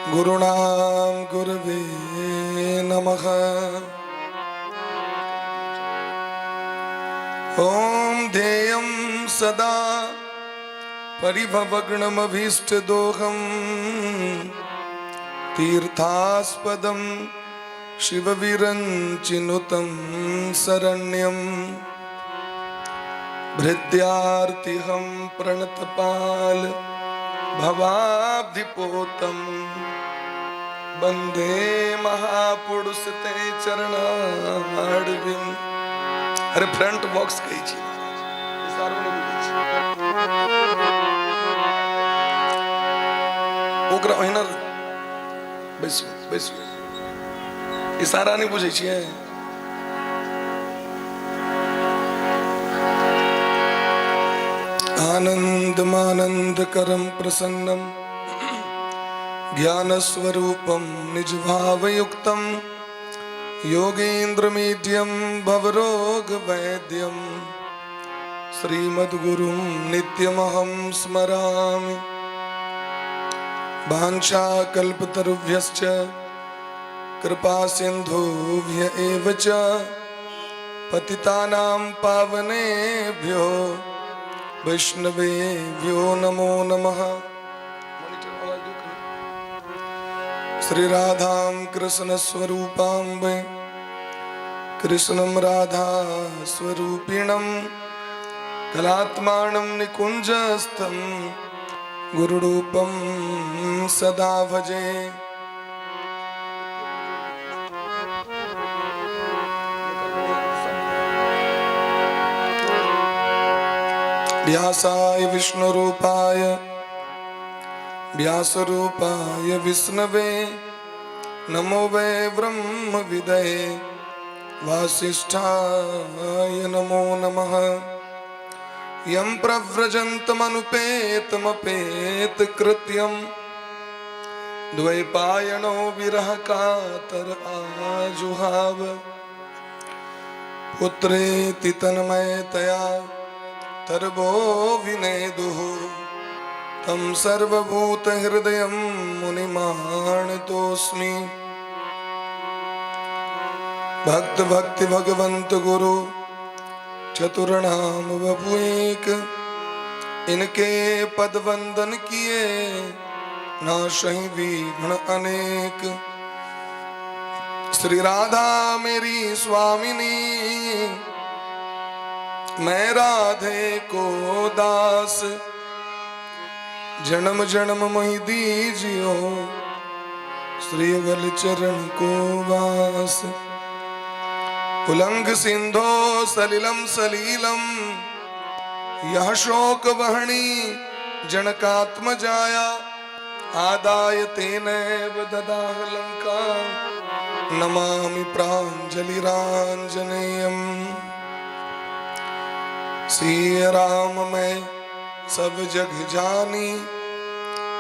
गुरूणां गुरवे नमः। ॐ ध्येयं सदा परिभवग्नमभीष्टदोहं तीर्थास्पदं शिवविरञ्चिनुतं शरण्यं भृत्यार्तिहं प्रणतपाल भवाब्धिपोतं वन्दे महापुरुष ते चरणारविन्द। अरे, फ्रंट बॉक्स कहै छी, इशारो नहि बुझै छी। ओकरा ओहिना बैसू, बैसू। इशारा नहि बुझै छियै? आनन्दमानन्दकरं प्रसन्नं ज्ञानस्वरूपं निजभावयुक्तं योगीन्द्रमीड्यं भवरोगवैद्यं श्रीमद्गुरुं नित्यमहं स्मरामि। वाञ्छाकल्पतरुभ्यश्च कृपा सिन्धुभ्य एव च पतितानां पावनेभ्यो वैष्णवेभ्यो नमो नमः। श्री राधां कृष्ण स्वरूपां वै कृष्णं राधा स्वरूपिणं कलात्मानं निकुञ्जस्थं गुरुरूपं सदा भजे। व्यासाय विष्णुरूपाय व्यासरूपाय विष्णवे नमो वै ब्रह्मविदये वासिष्ठाय नमो नमः। यं प्रव्रजन्तमनुपेतमपेतकृत्यं द्वैपायनो विरह कातर आजुहाव पुत्रेति तन्मयतया तर्वो विनेदुः तं सर्वभूतहृदयं मुनिमानतोऽस्मि। भक्त भक्ति भगवंत गुरु चतुर नाम बभु एक, इनके पद वंदन किए नाशहि विघ्न अनेक। श्री राधा मेरी स्वामिनी, मैं राधे को दास। जन्म जन्म मोहि दीजियो श्री युगल चरण को वास। उलंग सिंधो सलिलम सलीलम यह शोक वहणी जनकात्म जाया आदाय तेनैव ददाह लंका नमामि प्रांजलिरांजनेयम। सिय राम मैं सब जग जानी,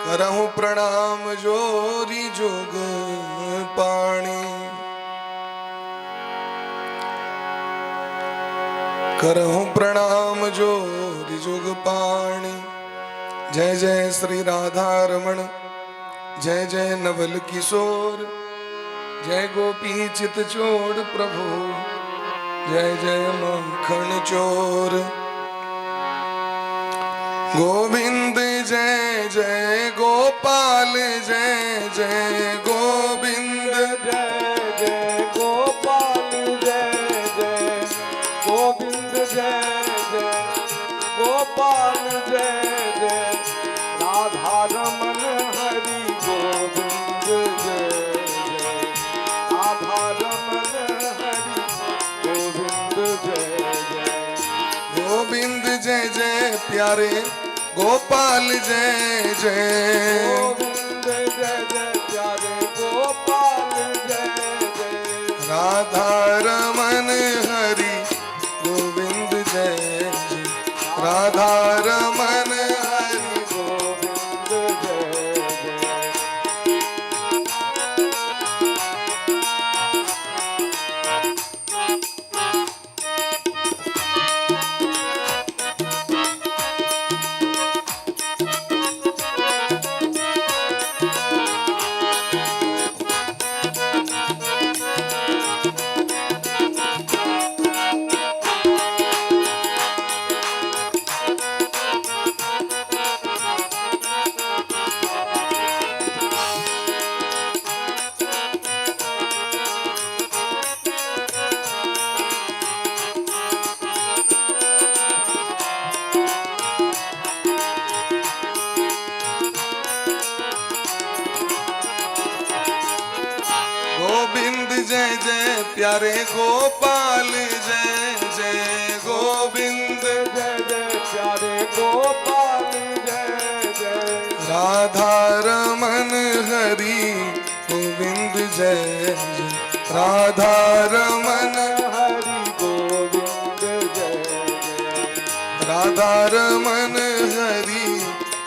करहूँ प्रणाम जोरी जुग पाणी। करहूँ प्रणाम जोरी जुग पाणी। जय जय श्री राधा रमण, जय जय नवल किशोर, जय गोपी चित चोर प्रभु, जय जय माखन चोर। गोविंद जय जय गोपाल, जय जय गोविंद। जय जय गोपाल, जय जय गोविंद, जय जय गोपाल, जय जय राधा रमन हरि गोविंद, जय जय राधा रमन हरि गोविंद, जय जय। गोविंद जय जय प्यारे गोपाल, जय जय। गोविंद जय जय प्यारे गोपाल, जय जय। राधा रमन हरि गोविंद जय जय, राधा रमन हरि गोविंद जय जय। गोविंद जय जय प्यारे गोपाल जय जय गोविंद जय जय प्यारे गोपाल जय जय। राधा रमन हरि गोविंद जय जय राधा रमन हरि गोविंद जय जय। राधा रमन हरि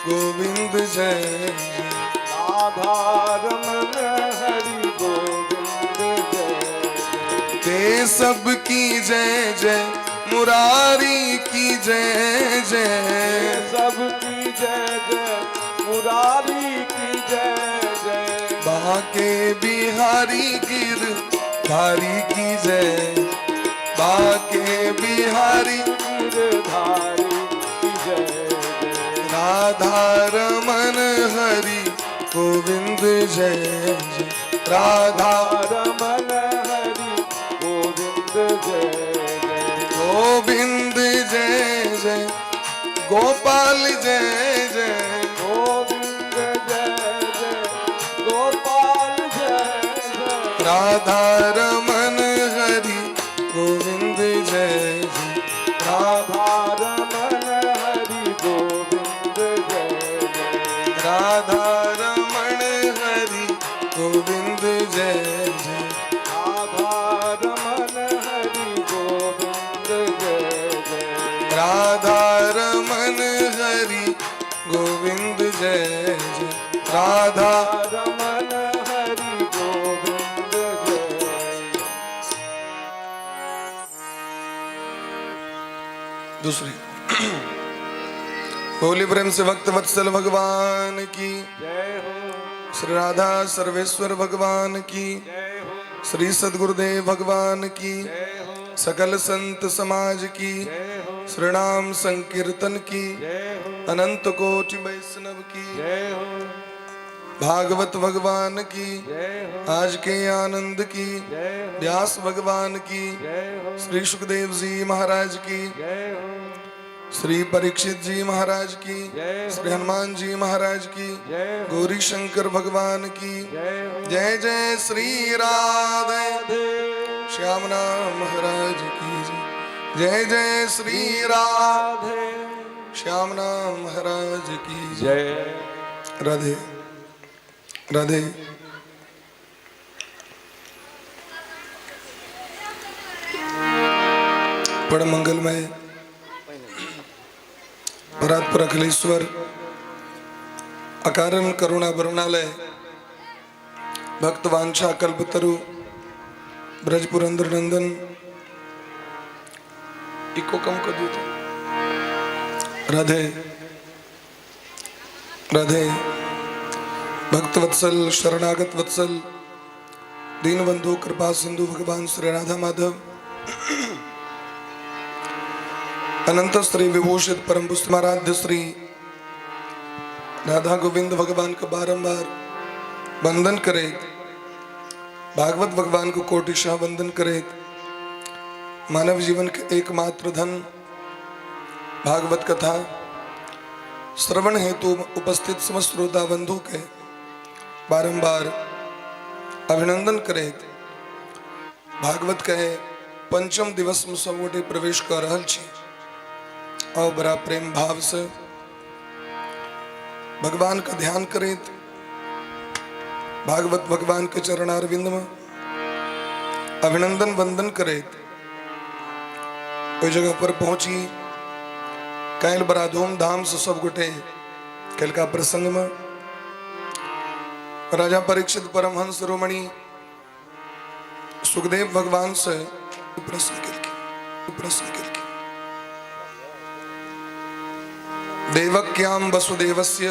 गोविंद जय जय। राधा रमन हरि गोविंद जय जय। ते सबकी जय जय मुरारी की जय जय। सबकी जय जय मुरारी की जय जय। बाके बिहारी गिर धारी की जय, बाके बिहारी गिरधारी की जय जय। राधा रमन हरि गोविंद जय जय राधा रमन हरि गोविंद जय जय। गोविंद जय जय गोपाल जय जय। गोविंद जय जय गोपाल जय जय। राधा रमन हरि गोविंद जय जय राधा राधा रमन हरि गोविंद जय जय। राधा रमण हरि गोविंद जय जय। राधा रमन हरि गोविंद जय जय। राधा रमन हरि गोविंद जय जय राधा रमन हरि गोविंद जय। दूसरी बोली प्रेम से भक्त वत्सल भगवान की जय हो। श्री राधा सर्वेश्वर भगवान की जय हो। श्री सदगुरुदेव भगवान की जय हो। सकल संत समाज की जय हो। श्री नाम संकीर्तन की जय हो। अनंत कोटि वैष्णव की जय हो। भागवत भगवान की जय हो। आज के आनंद की जय हो। व्यास भगवान की जय हो। श्री सुखदेव जी महाराज की जय हो। श्री परीक्षित जी महाराज की जय हो। श्री हनुमान जी महाराज की जय हो। गौरी शंकर भगवान की जय हो। जय जय श्री राधे राधे श्याम नाम महाराज की जय जय जय श्री राधे राधे श्याम नाम महाराज की जय। जय। राधे राधे। परम मंगलमय परात्पर अखिलेश्वर अकारण करुणा वरुणालय भक्त वांछा कल्पतरु ब्रज पुरंदर नंदन इको कम कर दियो तो। राधे राधे। भक्त वत्सल शरणागत वत्सल दीनबंधु कृपा सिंधु भगवान श्री राधा माधव अनंत श्री विभूषित परम पुष्पमाराध्य श्री राधा गोविंद भगवान का बारंबार वंदन करे, भागवत भगवान को कोटिशाह वंदन करे। मानव जीवन के एकमात्र धन भागवत कथा श्रवण हेतु उपस्थित समस्त श्रोता बंधु के बारंबार अभिनंदन करे। भागवत के पंचम दिवस में सब गोटे प्रवेश कर रहल छी और बड़ा प्रेम भाव से भगवान का ध्यान करेत भागवत भगवान के चरणारविंद में अभिनंदन वंदन करेत ओहि जगह पर पहुंची। काल्हि बड़ा धूमधाम से सब गोटे कलका प्रसंग में राजा परीक्षित परमहंस रोमणि सुखदेव भगवान से प्रश्न केलखिन प्रश्न केलखिन देवक्याम वसुदेवस्य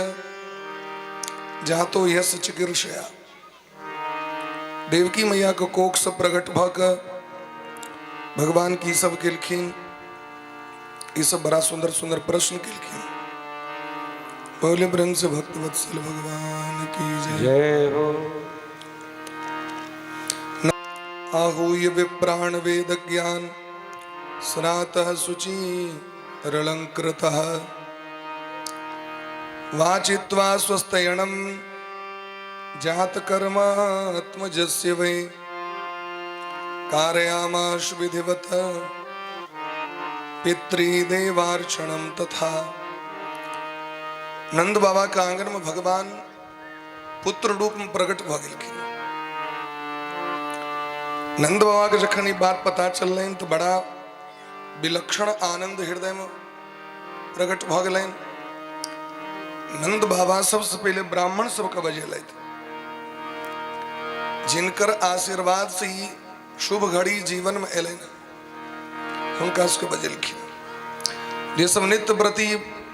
जातो यश चिकीर्षया। देवकी मैया के कोख से प्रकट भ क भगवान की सब केलखिन। ई सब बड़ा सुंदर सुंदर प्रश्न केलखिन। बोले प्रेम से भक्त वत्सल भगवान की जय। जय हो। आहूय विप्राण वेद ज्ञान स्नातः शुचि रलंकृतः वाचित्वा स्वस्थयणं जात कर्मात्मजस्य वै। कारयामाश विधिवत पितृदेवार्चनम तथा। नंद बाबा के आंगन में भगवान पुत्र रूप में प्रकट भऽ गेलखिन। नंद बाबा के जखन ई बात पता चललनि तऽ बड़ा विलक्षण आनंद हृदय में प्रकट भऽ गेलनि। नंद बाबा सबसे पहिले ब्राह्मण सबके बजेलथि, जिनकर आशीर्वाद से ई शुभ घड़ी जीवन में एलनि, हुनका सबके बजेलखिन, जे सब नित्य प्रति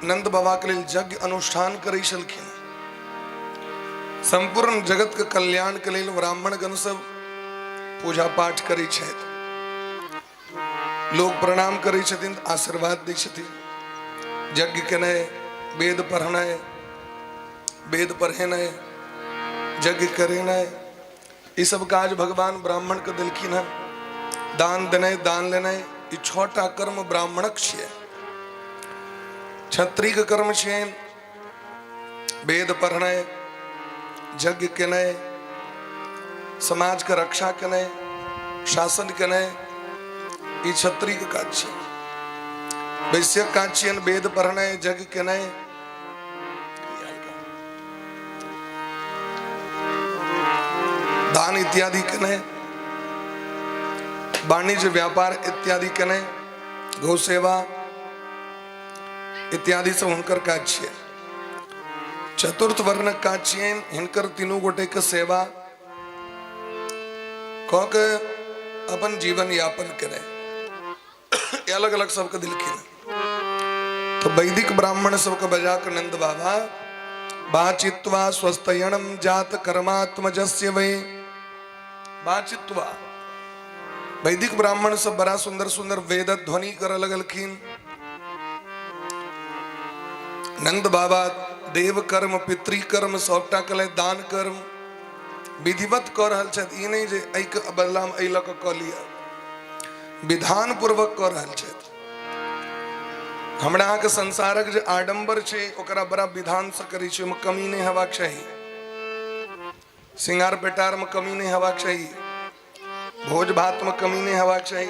नंद बाबा के लेल यज्ञ अनुष्ठान करै छलखिन। संपूर्ण जगत के कल्याण के लेल ब्राह्मणगण सब पूजा पाठ करै छथि, लोग प्रणाम करै छथिन, आशीर्वाद दै छथिन। यज्ञ केनाइ, वेद पढ़नाइ, वेद पढ़ेनाइ, यज्ञ करेनाइ, ई सब काज भगवान ब्राह्मण के देलखिन हन। दान देनाइ, दान लेनाइ, ई छटा कर्म ब्राह्मणक छियै। क्षत्रिय के कर्म छियै वेद पढ़नाइ, यज्ञ केनाइ, समाज के रक्षा केनाइ, शासन केनाइ, ई क्षत्रिय के काज छै। वैश्यक काज छियनि वेद पढ़नाइ, यज्ञ केनाइ, दान इत्यादि केनाइ, वाणिज्य व्यापार इत्यादि केनाइ, गौ सेवा इत्यादि सब हुनकर काज छियै। चतुर्थ वर्णक काज छियनि हिनकर तीनू गोटे के सेवा कऽ के अपन जीवन यापन केनाइ। अलग अलग सबके देलखिन। तो वैदिक ब्राह्मण सबके बजा के नंद बाबा बाचित्वा स्वस्थयणम जात कर्मात्मजस्य वै बाचित्वा, वैदिक ब्राह्मण सब बड़ा सुंदर सुंदर वेद ध्वनि कर लगलखिन। नंद बाबा देव कर्म, पितृकर्म सबटा कले, दान कर्म विधिवत कऽ रहल छथि। ई नहि जे एहिके बदलामे एहि लऽ कऽ कऽ लिअ, विधान पूर्वक कऽ रहल छथि। हमरा अहाँके संसारक जे आडम्बर छै ओकरा बड़ा विधानसँ करै छै, ओहिमे कमी नहि हेबाक चाही। श्रृंगार पेटारमे कमी नहि हेबाक चाही, भोज भातमे कमी नहि हेबाक चाही,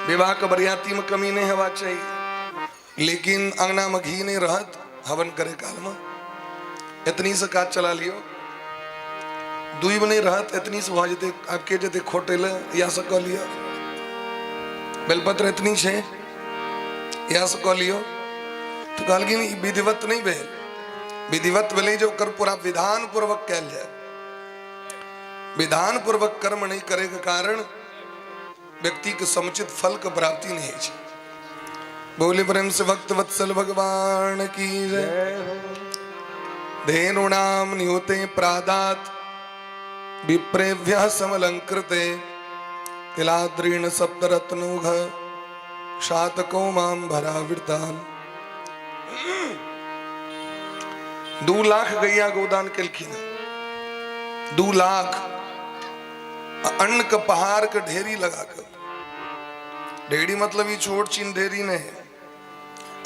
विवाहके बरियातीमे कमी नहि हेबाक चाही, लेकिन अंगनामे घी नहि रहत हवन करे कालमे, एतनी से काज चला लियो। दूब नहि रहत, एतनी से भऽ जेतै, आब के जेतै खोटै लए, इएह से कऽ लिअ। बेलपत्र एतनी छै, इएह से कऽ लियौ। तऽ कहलखिन ई विधिवत नहि भेल। विधिवत भेलै जे ओकर पूरा विधान पूर्वक कयल जाय। विधान पूर्वक कर्म नहि करे के कारण व्यक्ति के समुचित फल के प्राप्ति नहीं होइ छै। बोले प्रेम से भक्त वत्सल भगवान की जय। धेनुनाम नियुते प्रादात विप्रेभ्य समलंकृते तिलाद्रीण सप्तरत्नौघ शातको माम भरावृतान। 2 लाख गैया गोदान केलखिन, 2 लाख अन्न के पहाड़ के ढेरी लगा के। ढेरी मतलब ई छोट छीन ढेरी नहीं है,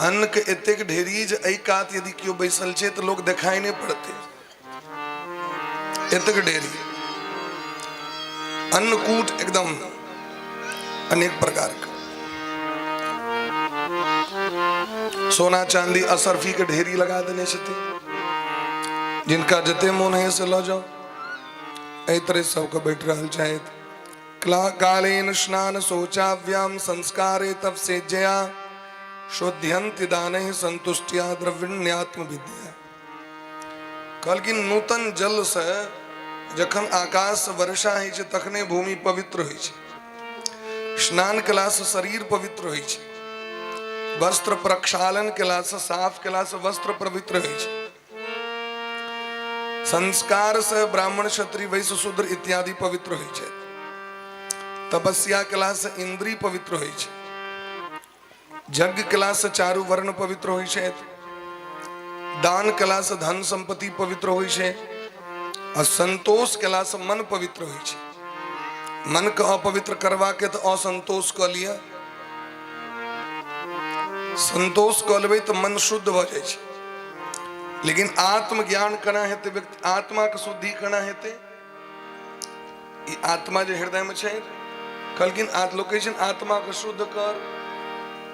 अन्न के एतेक ढेरी जे एहि कात यदि केओ बैसल छै तऽ लोग देखाई नहीं पड़ते, एतेक ढेरी अन्नकूट एकदम अनेक प्रकार के सोना चांदी असरफी के ढेरी लगा देने छथिन, जिनका जते मोन है से लऽ जाओ। एहि तरह सबके बैठ रहल छथि। कालेन स्नान शौचाव्याम संस्कारे तप सेजया शुद्ध्यंति दानैः संतुष्टिया द्रविण्यात्म विद्या। कहलखिन नूतन जल से जखन आकाश वर्षा होइ छै तखने भूमि पवित्र होइ छै। स्नान केला से शरीर पवित्र होइ छै, वस्त्र प्रक्षालन केला से, साफ केला से वस्त्र पवित्र होइ छै। संस्कार से ब्राह्मण क्षत्रिय वैश्य शूद्र इत्यादि पवित्र होइ छै। तपस्या केला से इंद्रिय पवित्र होइ छै। यज्ञ केला से चारू वर्ण पवित्र होइ छै। दान केला से धन संपत्ति पवित्र होइ छै। आ संतोष केला से मन पवित्र होइ छै। मन के अपवित्र करवा के तऽ असंतोष कऽ लिअ, संतोष कऽ लेबै तऽ मन शुद्ध भऽ जाइ छै। लेकिन आत्मज्ञान केना हेतै? व्यक्ति आत्मा के शुद्धि केना हेतै? ई आत्मा जे हृदयमे छै, कहलखिन आत लोक कहै छै आत्माके शुद्ध कर,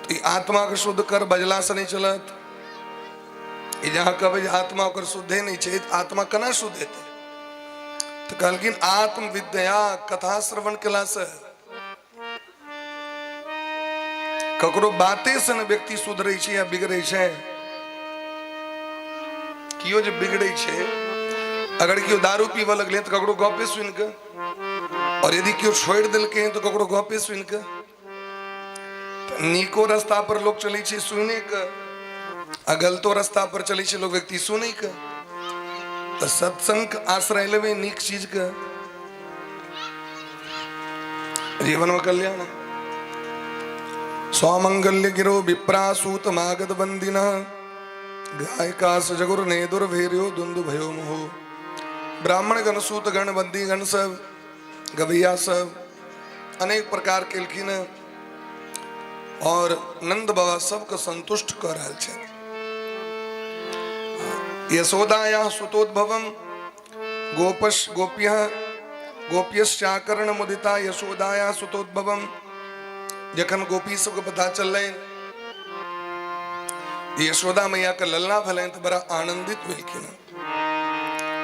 तऽ ई आत्माके शुद्ध कर बजलासँ नहि चलत। ई जे अहाँ कहबै जे आत्मा ओकर शुद्धे नहि छै, तऽ आत्मा केना शुद्ध हेतै? तऽ कहलखिन आत्मविद्या कथा श्रवण केलासँ, ककरो बाते से ने व्यक्ति सुधरै छै या बिगड़ै छै। केओ जे बिगड़ै छै, अगर केओ दारू पीबऽ लगलै तऽ ककरो गपे सुनि कऽ, और यदि केओ छोड़ि देलकै तऽ ककरो गपे सुनि कऽ। नीको रास्ता पर लोग चलै छै सुने के, आ गलतो रास्ता पर चलै छै लोग व्यक्ति सुनै के। तऽ सत्संग के आश्रय लेबै, नीक चीज के, जीवन में कल्याण। सौमंगल्य गिरो विप्रासूत मागध बंदिना गायिका सजगुर ने दुर्भेर्यो दुंदु भयो मुहो। ब्राह्मण गण, सूत गण, बंदी गण सब, गवैया सब अनेक प्रकार केलखिन और नंद बाबा सबके संतुष्ट कऽ रहल छथि। यशोदाया सुतोद्भवम गोपश गोप्य गोप्यश्चाकर्ण मुदिता यशोदाया सुतोद्भवम। जखन गोपी सबके पता चललनि यशोदा मैया के ललना भेलनि तऽ बड़ा आनंदित भेलखिन।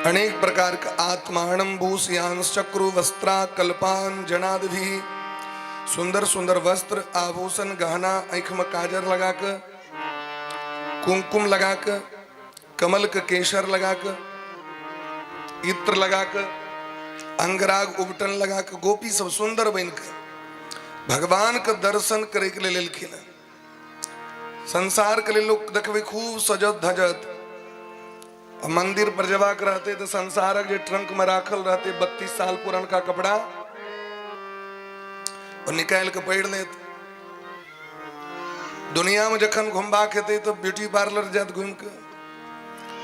अनेक प्रकार के आत्मानम भूषयांश्चक्रु वस्त्रा कल्पान जनादि, सुंदर सुंदर वस्त्र, आभूषण, गहना, आँखि में काजर लगा के, कुमकुम लगा के, कमल के केसर लगा के, इत्र लगा के, अंगराग उबटन लगा के गोपी सब सुंदर बन के भगवान के दर्शन करे के लेल एलखिन। संसार के लेल लोक देखबै खूब सजत धजत, मंदिर पर जबाक रहते तो संसारक जे ट्रंक में राखल रहते 32 साल पुरनका कपड़ा ओ निकालि के पहिर लेत। दुनिया में जखन घुमबाक हेतै तऽ ब्यूटी पार्लर जायत घुमि कऽ,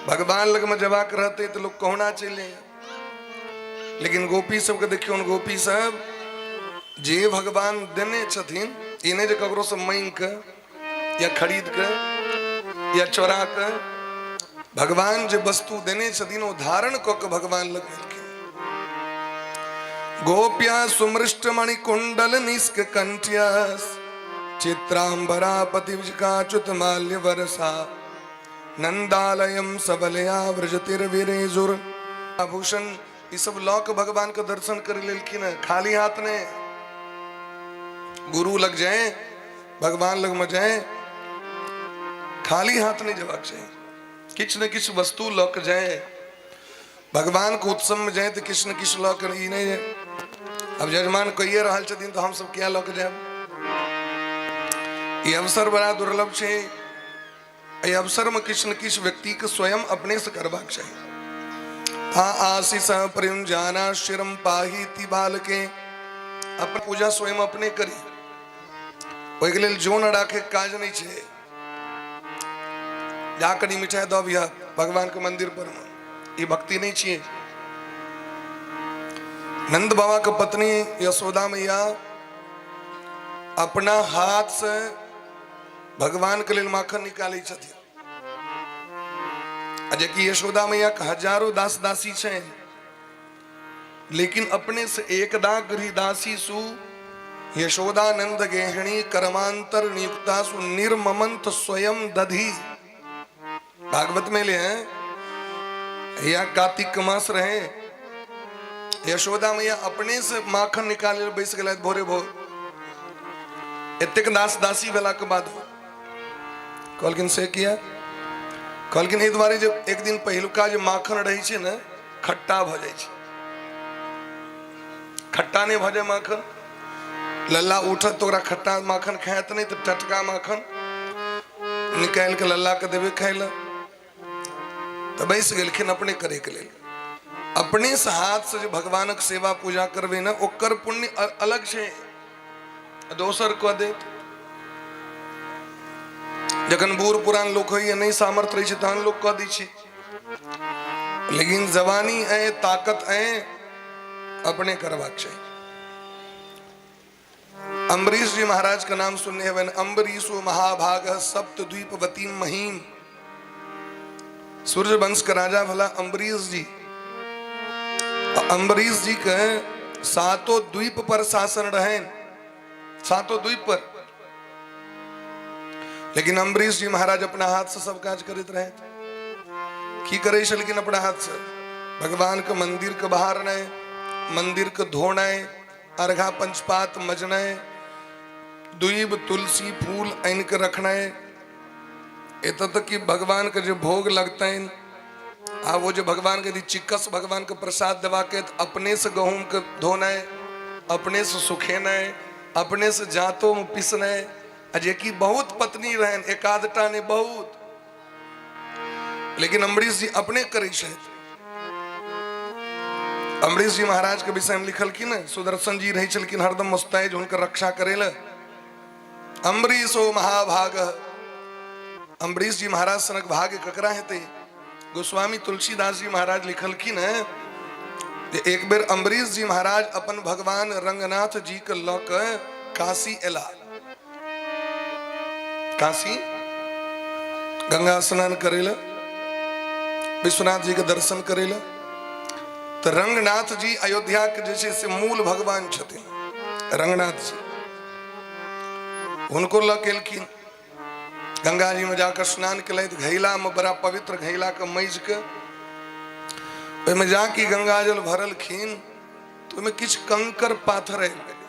भगवान लगमे जबाक रहतै तऽ लोक कहुना चलि जाइए। लेकिन गोपी सबके देखियौ, गोपी सब जे भगवान देने छथिन, ई नहि जे ककरोसँ मांगि कऽ या खरीद कऽ या चोरा कऽ, भगवान जे वस्तु देने छथिन ओ धारण कऽ के भगवान लग गेलखिन। गोप्या सुमृष्ट मणि कुंडल निष्क कंठ्यस चित्रांबरा पतिविकाच्युत माल्य वर्षा नंदालयम सबलया व्रजतिर्विरेजुर। आभूषण ई सब लऽ के भगवान के दर्शन कर लेलखिन है, खाली हाथ ने। गुरु लग जाए, भगवान लग में जाए, खाली हाथ नहीं जबाक चाही, किछु ने किछु वस्तु लऽ के जाए। भगवान के उत्सव में जाए तऽ किछु ने किछु लऽ के, ई नहि अब यजमान कहिए रहल छथिन तऽ हमसब किया लऽ के जायब। ई अवसर बड़ा दुर्लभ छै, एहि अवसर में किछु ने किछु व्यक्ति के स्वयं अपने से करबाक चाही। आ आशीष प्रयुंजाना शिरम पाही ती बालके, अपन पूजा स्वयं अपने करी, ओहिके लेल जोन राखे के काज नहि छै। जा कनी मिठाई दऽ अबिह भगवान के मंदिर पर में, ई भक्ति नहीं छियै। नंद बाबा के पत्नी यशोदा मैया अपना हाथ से भगवान के लेल माखन निकालै छथिन, आ जेकि यशोदा मैया के हजारों दास दासी छै, लेकिन अपने से एकदा गृह दासी सु यशोदानंद गेहिणी कर्मांतर नियुक्ता सु निर्ममंत स्वयं दधि। भागवत में ले हैं, या कार्तिक के मास रहे, यशोदा मैया अपने से माखन निकाले बैस गेल भोरे भोर। एतेक दास दासी भेला के बाद कहलखिन से किया? कहलखिन एहि दुआरे जे एक दिन पहिलुका जे माखन रहै छै ने, खट्टा भऽ जाइ छै। खट्टा नहि भऽ जाय माखन, लल्ला उठत तऽ ओकरा खट्टा माखन खायत नहि, तऽ टटका माखन निकालि कऽ लल्लाके देबै खाय लए। तऽ बैस गेलखिन अपने करैके लेल। अपने से हाथ से जे भगवानक सेवा पूजा करबै ने, ओकर पुण्य अलग छै, दोसर कऽ देत। जखन बूढ़ पुरान लोक होइए, नहि सामर्थ्य रहै छै, तहन लोक कऽ दै छै, लेकिन जवानी अइ, ताकत अइ, अपने करबाक चाही। अम्बरीश जी महाराज के नाम सुनने हेबनि। अम्बरीशो महाभाग सप्तद्वीपवती महीम। सूर्य वंश के राजा भला अम्बरीश जी। अम्बरीश जी के सातों द्वीप पर शासन रहनि, सातों द्वीप पर। लेकिन अम्बरीश जी महाराज अपना हाथ से सब काज करैत रहे। की करै छलखिन अपना हाथ से? भगवान के मंदिर के बाहर नहीं, मंदिर के धोनाय, अर्घा पंचपात मजनाय, दुईब तुलसी फूल आनि के रखनाय, एतऽ तक कि भगवान के जे भोग लगतनि आ वो जे भगवान के यदि चिक्कस भगवान के प्रसाद देवा के तऽ अपने से गहूम के धोनाय, अपने से सुखेनाय, अपने से जातो में पिसनाय। आ जे कि बहुत पत्नी रहनि, एक आधटा नहि बहुत, लेकिन अम्बरीश जी अपने करै छथि। अम्बरीश जी महाराज के विषय में लिखलखिन ने, सुदर्शन जी रहै छलखिन हरदम मुस्तैद हुनकर रक्षा करै लए। अम्बरीशो महाभाग, अम्बरीश जी महाराज सनक भाग्य ककरा हेतै? गोस्वामी तुलसीदास जी महाराज लिखलखिन है जे एक बेर अम्बरीश जी महाराज अपन भगवान रंगनाथ जी के लऽ के काशी एला। काशी गंगा स्नान करे लए, विश्वनाथ जी के दर्शन करे लए। तऽ रंगनाथ जी अयोध्या के जे छै से मूल भगवान छथिन रंगनाथ जी, हुनको लऽ के एलखिन। गंगा जी में जाकर स्नान केलथि, घैला में बड़ा पवित्र घैला के मजि के ओहिमे जाके गंगा जल भरलखिन तऽ ओहिमे किछु कंकर पाथर आबि गेलै।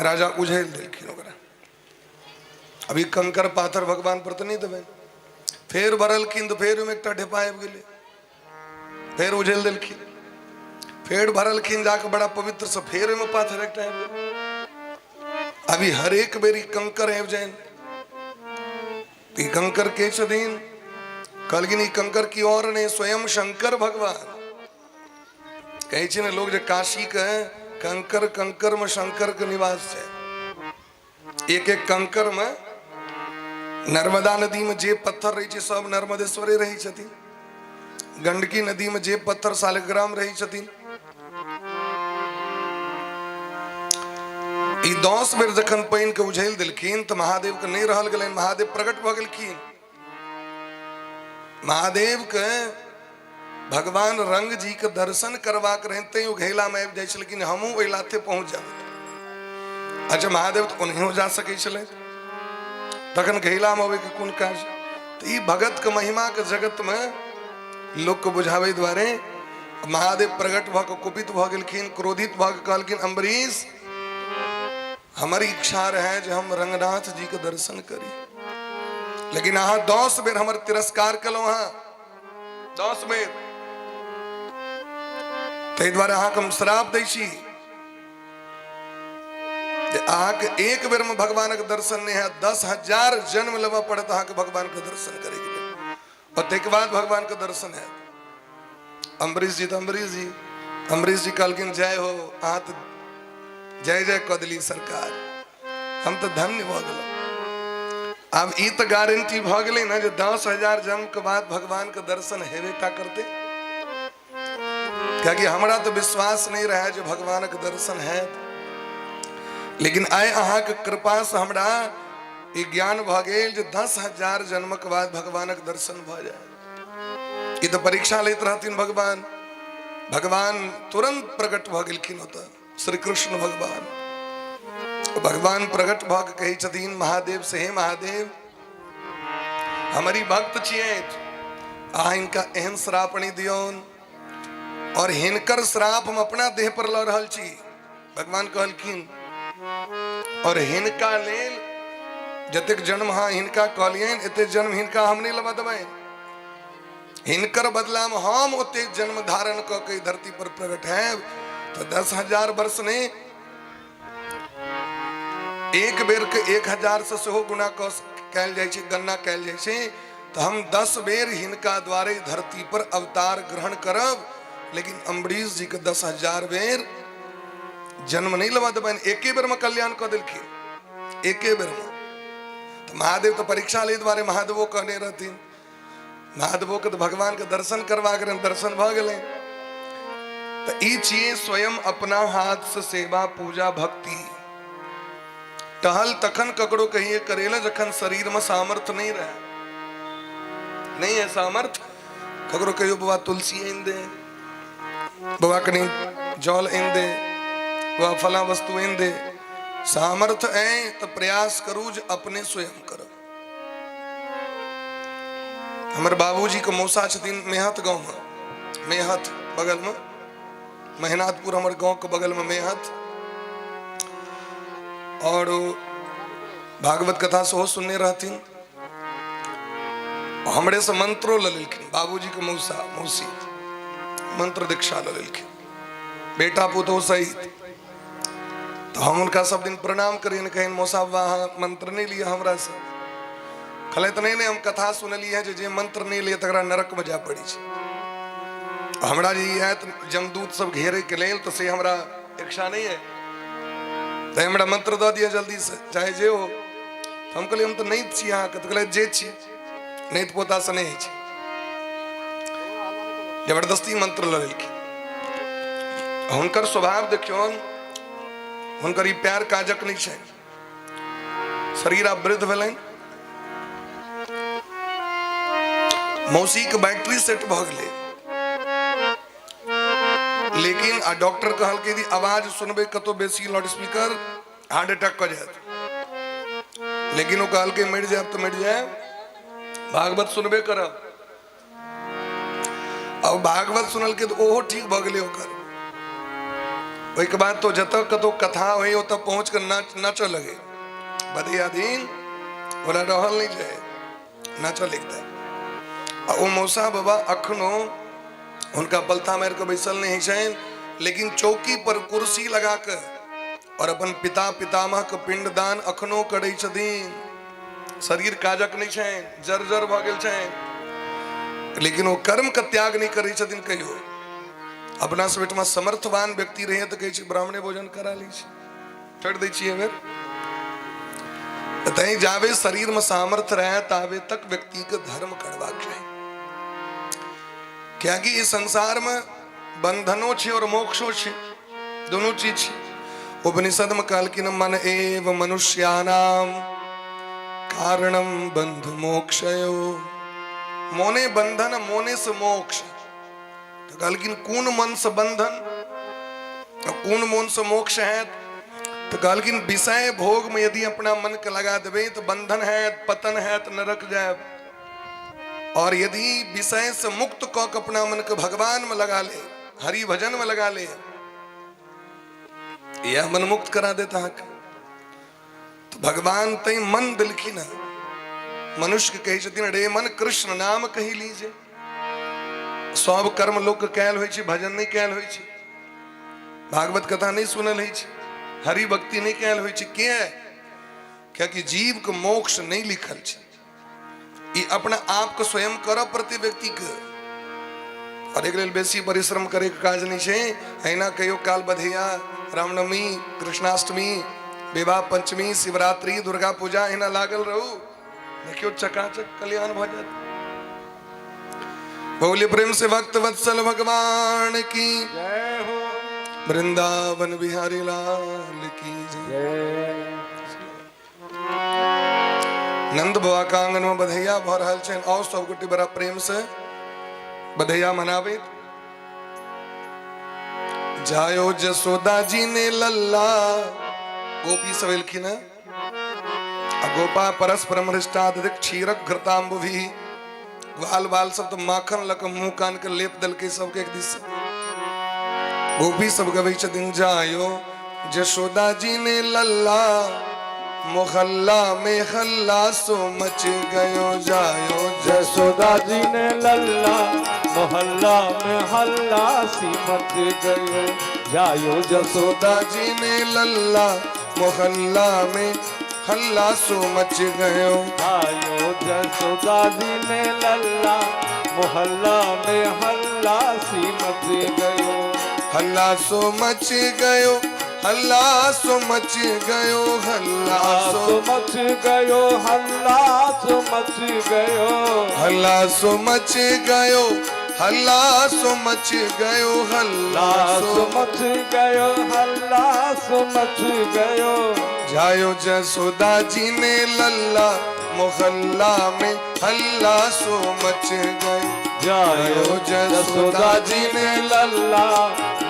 राजा उझैल देलखिन ओकरा। अभी कंकर पाथर भगवान पर तऽ नहि देबै। फेर भरलखिन तऽ फेर ओहिमे एकटा ढेपा आबि गेलै, फेर उझेल देलखिन। फेर भरलखिन जाके बड़ा पवित्र से, फेर ओहिमे पाथर एकटा आबि गेलै। अभी हरेक बेर ई कंकर आबि जाइन। ई कंकर के छथिन? कहलखिन ई कंकर की और नहि, स्वयं शंकर भगवान। कहै छै ने लोग जे काशी के कंकर कंकर में शंकर के निवास छै। एक एक कंकर में, नर्मदा नदी में जे पत्थर रहै छै सब नर्मदेश्वरे रहै छथिन। गंडकी नदी में जे पत्थर सालग्राम रहै छथिन। ई 10 बेर जखन पानि के उझैल देलखिन तऽ महादेव के नहि रहल गेलनि, महादेव प्रकट भऽ गेलखिन। महादेव के भगवान रंग जी के दर्शन करबाक रहनि तैं ओ घैला में आबि जाइ छलखिन, हमहूँ ओहि लाथे पहुँच जाब। अच्छा, महादेव तऽ ओनहियो जा सकै छलै, तखन घैला में अबै के कोन काज? तऽ ई भगत के महिमा के जगत में लोक के बुझाबै दुआरे महादेव प्रकट भऽ कऽ कुपित भऽ गेलखिन, क्रोधित भऽ कऽ कहलखिन, अम्बरीश, हमर इच्छा रहै जे हम रंगनाथ जी के दर्शन करी, लेकिन अहाँ 10 बेर हमर तिरस्कार केलहुँ हँ, 10 बेर। ताहि दुआरे अहाँके हम श्राप दै छी जे अहाँके एक बेर में भगवानक दर्शन नहि हैत, 10,000 जन्म लेबऽ पड़त अहाँके भगवानके दर्शन करैके लेल, और ताहिके बाद भगवानके दर्शन हैत। अम्बरीश जी तऽ अम्बरीश जी, अम्बरीश जी कहलखिन, जय हो, अहाँ तऽ जय जय कऽ देली सरकार, हम तऽ धन्य भऽ गेलहुँ। आब ई तऽ गारंटी भऽ गेलै ने जे 10,000 जन्म के बाद भगवान के दर्शन हेबे टा करतै, कियाकि हमरा तऽ विश्वास नहि रहै जे भगवानक दर्शन हैत, लेकिन आइ अहाँके कृपासँ हमरा ई ज्ञान भऽ गेल जे 10,000 जन्मक बाद भगवानक दर्शन भऽ जाय। ई तऽ परीक्षा लैत रहथिन भगवान। भगवान तुरंत प्रकट भऽ गेलखिन ओतऽ, श्री कृष्ण भगवान। भगवान प्रकट भऽ के कहै छथिन महादेव से, हे महादेव, हमर ई भक्त छियै, अहाँ हिनका एहन श्राप नहि दियौन, और हिनकर श्राप हम अपना देह पर लऽ रहल छी। भगवान कहलखिन, और हिनका लेल जतेक जन्म अहाँ हिनका कहलियनि एते जन्म हिनका हम नहि लेबऽ देबनि, हिनकर बदला में हम ओतेक जन्म धारण कऽ के धरती पर प्रकट हैब। तऽ 10,000 वर्ष नहि, एक बेर के 1,000 से सेहो गुणा कऽ कयल जाइ छै, गणना कयल जाइ छै। तऽ हम 10 बेर हिनका द्वारे धरती पर अवतार ग्रहण करब, लेकिन अम्बरीश जी के 10,000 बेर जन्म नहीं लेबऽ देबनि। एके बेर में कल्याण कऽ देलखिन, एके बेर में। तऽ महादेव तऽ परीक्षा लै दुआरे महादेवो कहने रहथिन। महादेवो के तऽ भगवान के दर्शन करबाक रहनि, दर्शन भऽ गेलै। तऽ ई छियै स्वयं अपना हाथ से सेवा पूजा भक्ति। टहल तखन ककरो कहिए करे ला जखन शरीर में सामर्थ्य नहीं रहे, नहीं है सामर्थ्य, ककरो कहियो बाबा तुलसी आनि दे, बाबा कनी जल आनि दे वा फला वस्तु आनि दे। सामर्थ्य अइ तऽ प्रयास करू जे अपने स्वयं करब। हमर बाबूजीके मौसा छथिन मेहत गाँवमे, मेहत बगलमे, मेहनाथपुर हमर गाँवके बगलमे मेहत। आओर ओ भागवत कथा सेहो सुनने रहथिन, हमरेसँ मंत्रो लऽ लेलखिन। बाबूजीके मौसा मौसी मंत्र दीक्षा लऽ लेलखिन, बेटा पुतोह सहित। तऽ हम हुनका सब दिन प्रणाम करियनि, कहिन मौसा बाबा अहाँ मंत्र नहि लिअ हमरासँ। कहलथि नहि नहि, हम कथा सुनलियै हँ जे जे मंत्र नहि लिअ तकरा नरकमे जाय पड़ै छै। हमरा जे ई आयत जमदूत सब घेरैके लेल, तऽ से हमरा इच्छा नहि है, तऽ हमरा मंत्र दऽ दिअ जल्दीसँ, चाहे जे हो। हम कहलियै हम तऽ नहि छी अहाँके। तऽ कहलथि जे छी, नहि तऽ पोतासँ नहि होइ छै। जबरदस्ती मंत्र लऽ लेलखिन। हुनकर स्वभाव देखियौन, हुनकर ई प्यार काजक नहि छै। शरीर आब वृद्ध भेलनि, मौसीके बैटरी सेट भऽ गेलै, लेकिन आ डॉक्टर कहलकै यदि आवाज सुनबै कतौ बेसी लाउड स्पीकर हार्ट अटैक कऽ जायत। लेकिन ओ कहलकै मरि जायब तऽ मरि जायब, भागवत सुनबे करब। आ भागवत सुनलकै तऽ ओहो ठीक भऽ गेलै ओकर। ओहिके बाद तो जतऽ कतौ कथा होइ ओतऽ पहुँच कऽ नाच नाचऽ लगे। बधिया दिन ओकरा रहल नहि जाय, नाचऽ लगतै। आ ओ मौसा बाबा अखनो हुनका पलथा मारि कऽ बैसल नहि होइ छनि, लेकिन चौकी पर कुर्सी लगा कऽ और अपन पिता पितामह के पिंडदान अखनो करै छथिन। शरीर काजक नहि छनि, जर्जर भऽ गेल छनि, लेकिन ओ कर्म के त्याग नहि करै छथिन कहियो। अपना सब ओहिठमा समर्थवान व्यक्ति रहै तऽ कहै छै ब्राह्मणे भोजन करा लै छी, छोड़ि दै छियै बेर। तैं जाबे शरीर में सामर्थ्य रहे ताबे तक व्यक्ति के धर्म करबाक चाही, कियाकि इस संसार में बंधनो छै और मोक्षो छै, दोनों चीज छै। उपनिषद में कहलखिन मन एव मनुष्याणाम कारणम बंध मोक्षयो, मोने बंधन मोने से मोक्ष। तो कहलखिन कोन मन से बंधन कोन मन से मोक्ष है? तो कहलखिन विषय भोग में यदि अपना मन के लगा देबै तो बंधन है, पतन है, तो नरक जायब। और यदि विषय से मुक्त कऽ के अपना मन के भगवान में लगा ले, हरि भजन में लगा ले, यह मन मुक्त करा देता अहाँके। तो भगवान तै मन देलखिन हँ। मनुष्य के कहै छथिन रे मन कृष्ण नाम कहि लीजे। सब कर्म लोक के कयल होइ छै, भजन नहि कयल होइ छै, भागवत कथा नहि सुनल होइ छै, हरि भक्ति नहि कयल होइ छै। किया? कियाकि जीव के मोक्ष नहि लिखल छै। ई अपना आप के स्वयं करऽ पड़तै व्यक्ति के। और एक लेल बेसी परिश्रम करे के काज नहीं छै। अहिना कहियो काल बधैया, रामनवमी, कृष्णाष्टमी, विवाह पंचमी, शिवरात्रि, दुर्गा पूजा, अहिना लागल रहू, देखियो चकाचक कल्याण भऽ जायत। बोले प्रेम से भक्त वत्सल भगवान की जय हो, वृंदावन बिहारी लाल की जय। नंद बाबा के आंगन में बधैया भऽ रहल छनि और सब गोटे बड़ा प्रेम से बधैया मनाबैत। जायो जसोदा जी ने लल्ला, गोपी सब एलखिन हँ। आ गोपा परस्परम हृष्टादिक क्षीरक घृताम्बुभि, ग्वाल बाल सब तऽ माखन लऽ कऽ मुँह कान के लेप देलकै सबके एक दिस। गोपी सब गबै छथिन जायो जशोदा जी ने लल्ला, मोहल्ला में हल्ला सो मच गयो। जायो जशोदा जी ने लल्ला, मोहल्ला में हल्ला सी मच गयो। जायो जसोदा जी ने लल्ला, मोहल्ला में हल्ला सो मच गयो। जायो जसोदा जी ने लल्ला, मोहल्ला में हल्ला सी मच गयो। हल्ला सो मच गयो, हल्ला सो मच गयो, हल्ला सो मच गयो, हल्ला सो मच गयो, हल्ला सो मच गयो, हल्ला सो मच गयो, हल्ला सो मच गयो, हल्ला सो मच गयो। जायो जसोदा जी ने लल्ला, मोहल्ला में हल्ला सो मच गयो। जायो जसोदा जी ने लल्ला,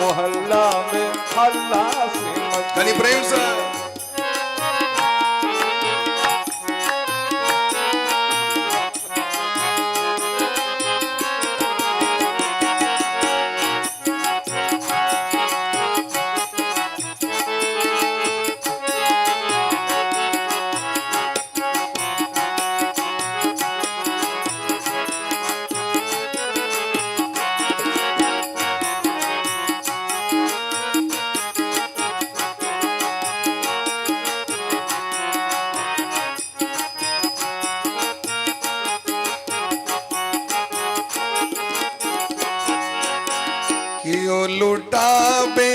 मोहल्ला में हल्ला सी मच कनी प्रेम से। कियो लुटावे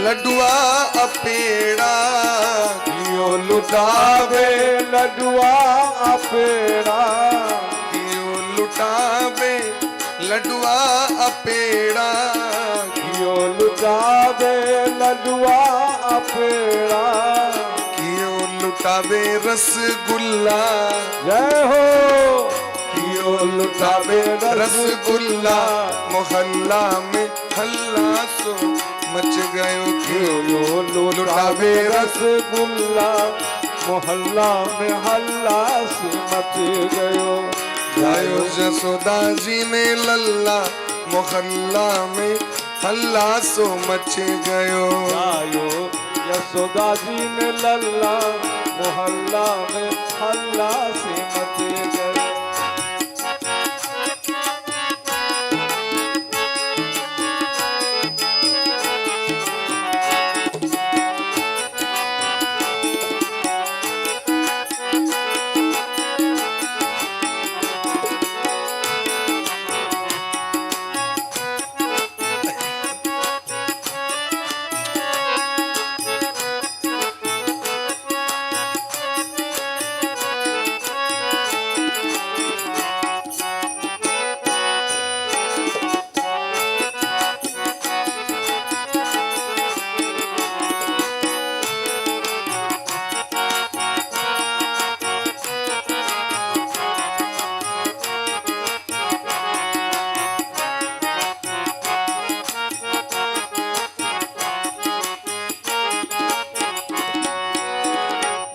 लडुआ अपेड़ा, कियो लुटावे लडुआ अपेड़ा, कियो लुटावे लडुआ अपेड़ा, कियो लुटावे लडुआ अपेड़ा, कियो लुटावे रसगुल्ला, जय हो। कियो लुटावे रसगुल्ला, मोहल्ला में हल्ला सो मच गयो। कियो कियो लुटावे रसगुल्ला, मोहल्ला में हल्ला सी मच गयो। जायो जसोदा जी ने लल्ला, मोहल्ला में हल्ला सो मच गयो। जायो यशोदा जी ने लल्ला, मोहल्ला में हल्ला सी मच गयो।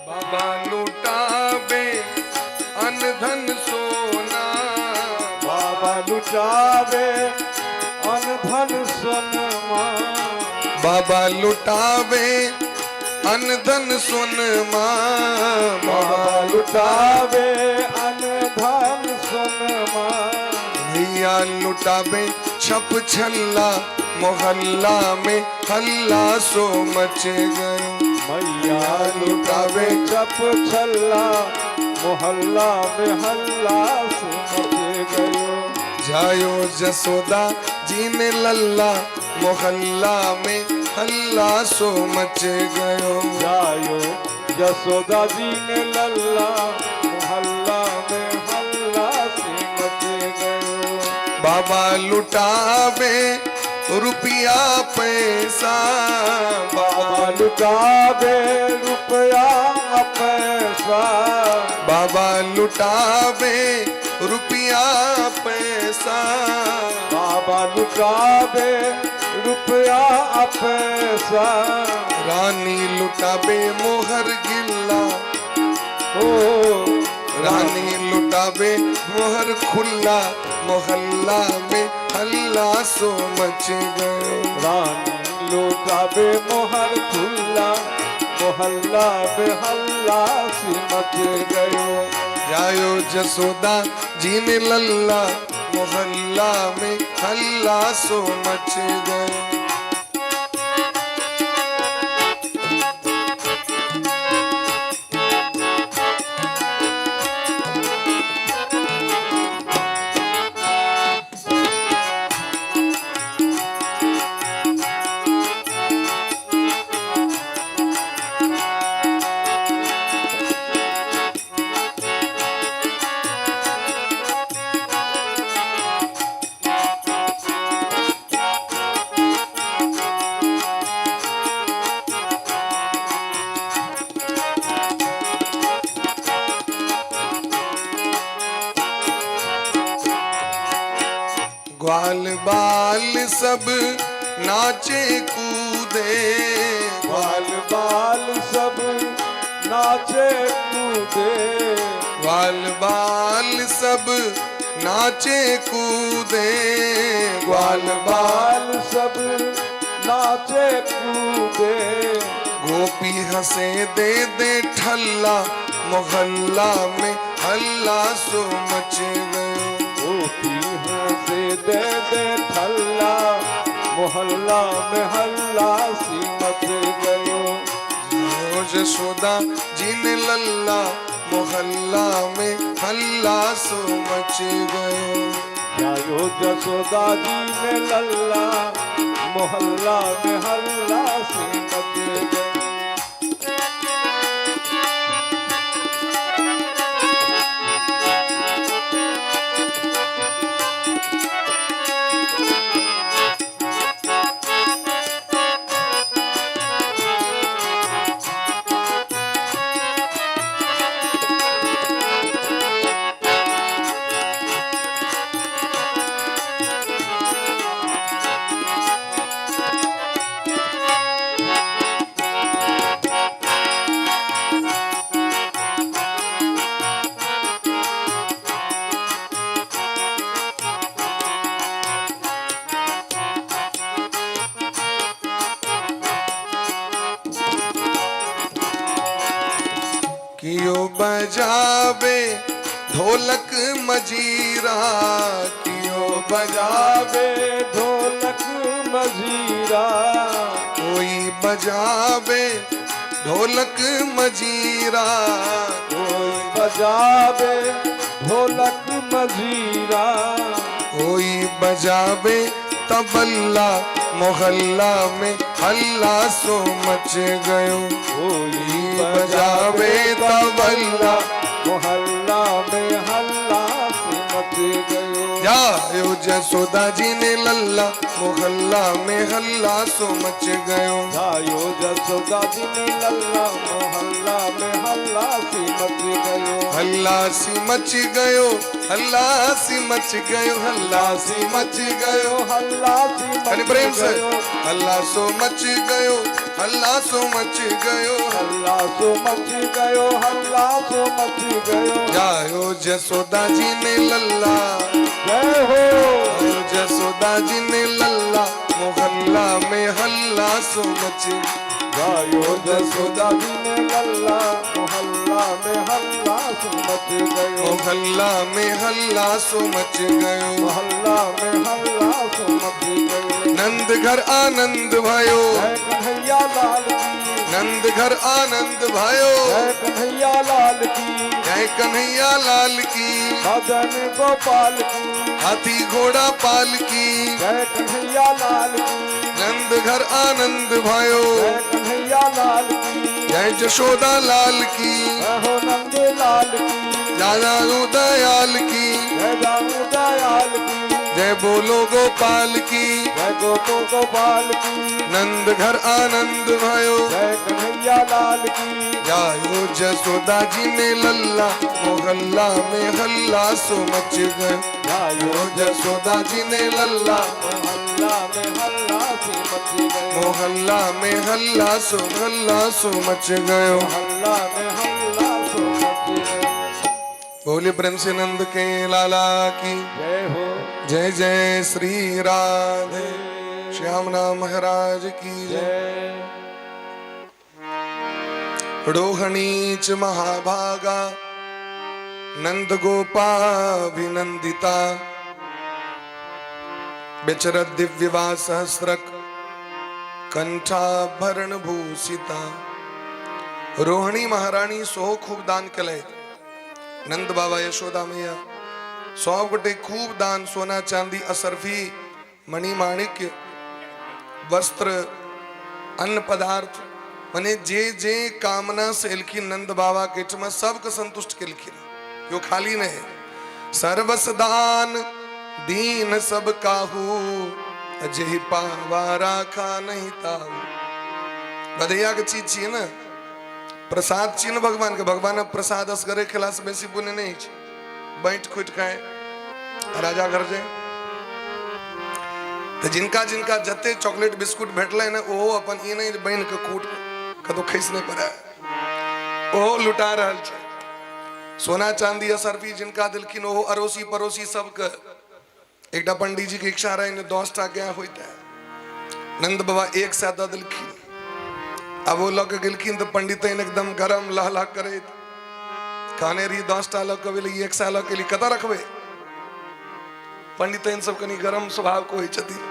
बाबा लुटावे अन धन सोना, बाबा लुटावे अन धन सोनमा, बाबा लुटावे अन धन सोनमा, बाबा लुटावे अन धन सोनमा, भैया लुटावे छप छल्ला, मोहल्ला में हल्ला सो मच गयो। मैया लुटावे चप छल्ला, मोहल्ला में हल्ला से मच गयो। जायो जसोदा जी ने लल्ला, मोहल्ला में हल्ला सो मच गयो। जायो यशोदा जी ने लल्ला, मोहल्ला में हल्ला से मच गयो। बाबा लुटावे रुपया पैसा, बाबा लुटावे रुपया पैसा, बाबा लुटावे रुपया पैसा, बाबा लुटावे रुपया पैसा, रानी लुटावे मोहर गिल्ला, ओ रानी लुटावे मोहर खुल्ला, मोहल्ला में हल्ला सो मच गयो। रानी लुटावे मोहर खुल्ला, मोहल्ला में हल्ला सी मच गयो। जायो जसोदा जी ने लल्ला, मोहल्ला में हल्ला सो मच गयो। बाल सब नाचे कूदे। ग्वाल बाल सब नाचे कूदे। ग्वाल बाल सब नाचे कूदे। ग्वाल बाल सब नाचे कूदे। गोपी हंसे दे दे ठल्ला, मोहल्ला में हल्ला सो मच गयो। गोपी हंसे दे दे ठल्ला, मोहल्ला में हल्ला सी मच गयो। ओ जशोदा जिन लल्ला, मोहल्ला में हल्ला सो मच गयो। जायो जसोदा जी ने लल्ला, मोहल्ला में हल्ला सी मच गयो। कियो बजावे ढोलक मजीरा, कियो बजावे बजावे ढोलक मजीरा। कोई बजावे ढोलक मजीरा। कोई बजावे ढोलक मजीरा। कोई बजावे तबला, मोहल्ला में हल्ला सो मच गयो। कोई बजावे तबला, मोहल्ला में हल्ला सी मच गयो। जायो जसोदा जी ने लल्ला, मोहल्ला में हल्ला सो मच गयो। जायो जसोदा जी ने लल्ला, मोहल्ला में हल्ला सी मच गयो। हल्ला सी मच गयो, हल्ला सी मच गयो, हल्ला सी मच गयो। हल्ला सी मच अरे प्रेम से गयो। हल्ला सो मच गयो, हल्ला सो मच गयो। हल्ला सो मच गयो, हल्ला सो मच गयो। जायो जसोदा जी ने लल्ला, जय हो। जायो जसोदा जी ने लल्ला, मोहल्ला में हल्ला सो मच। जायो जसोदा जी ने लल्ला, मोहल्ला में हल्ला सो मच गयो। मोहल्ला में हल्ला सो मच गयो। मोहल्ला में हल्ला सो मच गयो। नंद घर आनंद भयो, जय कन्हैया लाल की। नंद घर आनंद भयो। जय कन्हैया लाल की। जय कन्हैया लाल की। मदन गोपाल की। हाथी घोड़ा पाल की। जय कन्हैया लाल की। नंद घर आनंद भयो। जय कन्हैया लाल की। जय जशोदा लाल की। जय हो नंद लाल की। दादा दयाल की। जय दाऊ दयाल की। जय बोलो गोपाल की। जय गोपो गोपाल की। नंद घर आनंद भयो। जय कन्हैया लाल की। जायो जसोदा जी ने लल्ला, मोहल्ला में हल्ला सो मच गयो। जायो जसोदा जी ने लल्ला, मोहल्ला में हल्ला सी मच गयो। मोहल्ला में हल्ला सो हल्ला सो मच गयो। मोहल्ला में हल्ला सो मच गयो। बोले प्रेम से नंद के लाला की जय हो। जय जय श्री राधे श्याम नाम महाराज की जय। जय। रोहणीच महाभागा नंद गोपाभिनंदिता, बेचरत दिव्यवा सहस्रक कंठाभरण भूषिता। रोहिणी महारानी सेहो खूब दान केलथि। नंद बाबा यशोदा मैया सब गोटे खूब दान, सोना चांदी असरफी मणि माणिक्य वस्त्र अन्न पदार्थ, मने जे जे कामना से एलखिन नंद बाबा के एहिठमा सबके संतुष्ट केलखिन, केओ खाली नहीं। सर्वस दान दीन सब काहू, जेहि पावा राखा नहीं ताहू। बधैया के चीज छियै ने, प्रसाद छियै ने भगवान के। भगवान प्रसाद असगरे खेला से बेसी पुण्य नहीं छै, बाँटि खोटि खाए राजा घर जाए। तऽ जिनका जिनका जते चॉकलेट बिस्कुट भेटलै ने, ओहो अपन ई नहि बान्हि कऽ कूट कतहु खसि नहि पड़ै, ओहो लुटा रहल छै। सोना चांदी असर्फी जिनका देलखिन, ओहो अड़ोसी पड़ोसी सबके। एकटा पंडीजी के इच्छा रहै ने 10टा गाय होइते, नंद बाबा 100 दऽ देलखिन। आब ओ लऽ कऽ गेलखिन तऽ पंडित एकदम गरम लह लह करैत, कहने रही 10टा लऽ कऽ एली, 100 लऽ कऽ एली, कतऽ रखबै? पंडित सब कनि गरम स्वभाव के होइ छथिन,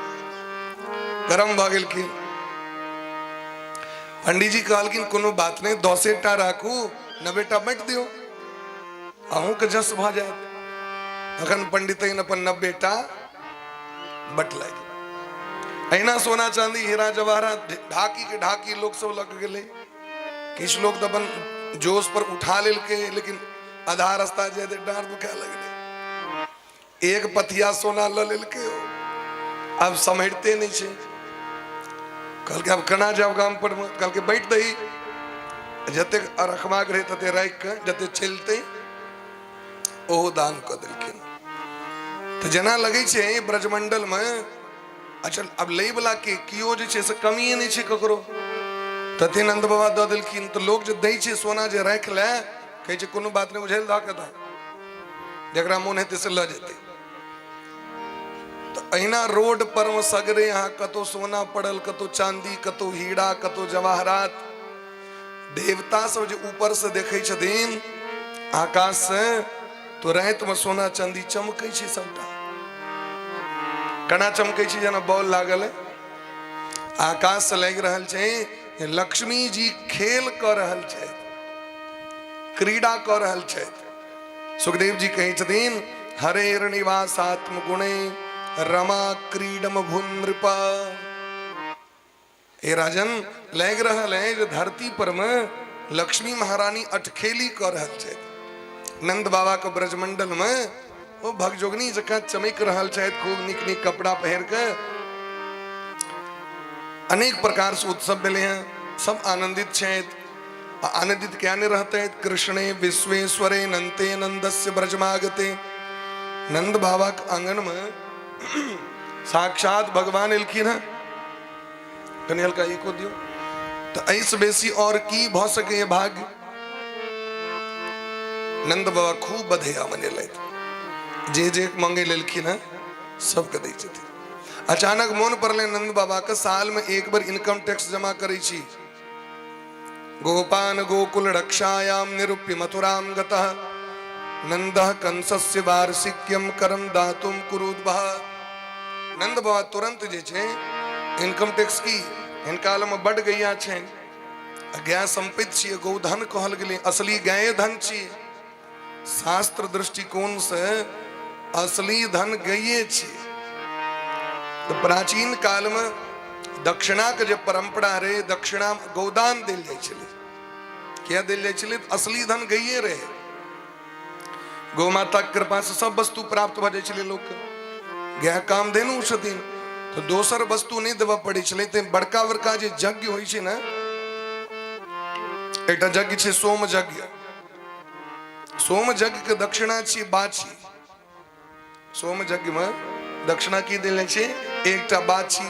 गरम भऽ गेलखिन। पंडीजी कहलखिन कोनो बात नहि, 10टा राखू, 90टा बाँटि दियौ, अहूँके जस भऽ जायत। तखन पंडित अपन 90टा बटलथि। अहिना सोना चांदी हीरा जवाहरात ढाकी के ढाकी लोक सब लऽ के गेलै। किछु लोक तऽ अपन जोश पर उठा लेलकै, लेकिन आधा रास्ता जे डाँड़ दुखाय लगलै। एक पथिया सोना लऽ लेलकै, ओ आब सम्हरिते नहि छै। कहलकै आब केना जायब गाम पर मे? कहलकै बैठ दही, जतेक रखबाक रहै तते राखि कऽ जते चलतै ओहो दान कऽ देलखिन। तऽ जेना लगै छै ब्रजमंडलमे, अच्छा आब लै वला के केओ जे छै से कमिए नहि छै ककरो, तते नन्द बाबा दऽ देलखिन। तऽ लोक जे दै छै सोना जे राखि ले, कहै छै कोनो बात नहि, उझेल दऽ के दऽ, जकरा मोन हेतै से लऽ जेतै। तऽ अहिना रोड पर मे सगरे अहाँ कतौ सोना पड़ल, कतौ चांदी, कतौ हीरा, कतौ जवाहरात। देवता सब जे ऊपर से देखै छथिन आकाश से, तो राति में सोना चांदी चमकै छै सबटा। केना चमकै छै? जेना बॉल लागल है। आकाश से लागि रहल छै लक्ष्मी जी खेल कऽ रहल छथि, क्रीड़ा कऽ रहल छथि। सुखदेव जी कहै छथिन हरेर निवासात्म गुणे रमा क्रीडम भूनृप। हे राजन, लागि रहल है जे धरती पर में लक्ष्मी महारानी अटखेली कऽ रहल छथि। नंद बाबा के ब्रजमंडल में ओ भगजोगनी जकाँ चमकि रहल छथि, खूब नीक नीक कपड़ा पहिर के। अनेक प्रकार से उत्सव भेलै हैं, सब आनंदित छथि। आ आनंदित क्या नहीं रहते? कृष्णे विश्वेश्वरे नंते नंदस्य ब्रजमागते। नंद बाबा के आंगन में साक्षात भगवान एलखिन हैं। कनि हल्का इको दियौ। तऽ एहिसँ बेसी आओर की भऽ सकैए भाग्य? नंद बाबा खूब बधैया मनेलथि, जे जे मंगे लेलखिन हैं सबके दै छथिन। अचानक मोन पड़लै नंद बाबा के, साल में एक बेर इनकम टैक्स जमा करै छी। गोपान गोकुल रक्षायाम निरूप्य मथुराम गतः नंदः कंसस्य वार्षिक्यम करम दातुम कुरुद्भः। नंद बाबा तुरंत जे छै इनकम टैक्स की हिनका लग में बड गैया छनि, गाय संपत्ति छियै, गौधन कहल गेलै, असली गाये धन छियै। शास्त्र दृष्टिकोण से असली धन गैये छियै। तऽ प्राचीन काल में दक्षिणा के जे परंपरा रहे, दक्षिणा गौदान देल जाइ छलै। किया देल जाइ छलै? असली धन गैये रहे। गौ माता के कृपा से सब वस्तु प्राप्त भऽ जाइ छलै लोकके। गाय कामधेनु छथिन तऽ दोसर वस्तु नहि देबऽ पड़ै छलै। तऽ बड़का बड़का जे यज्ञ होइ छै ने, एकटा यज्ञ छै सोम यज्ञ। सोम यज्ञ के दक्षिणा छी बाछी। सोम यज्ञ में दक्षिणा की देल जाइ छै? एकटा बाछी,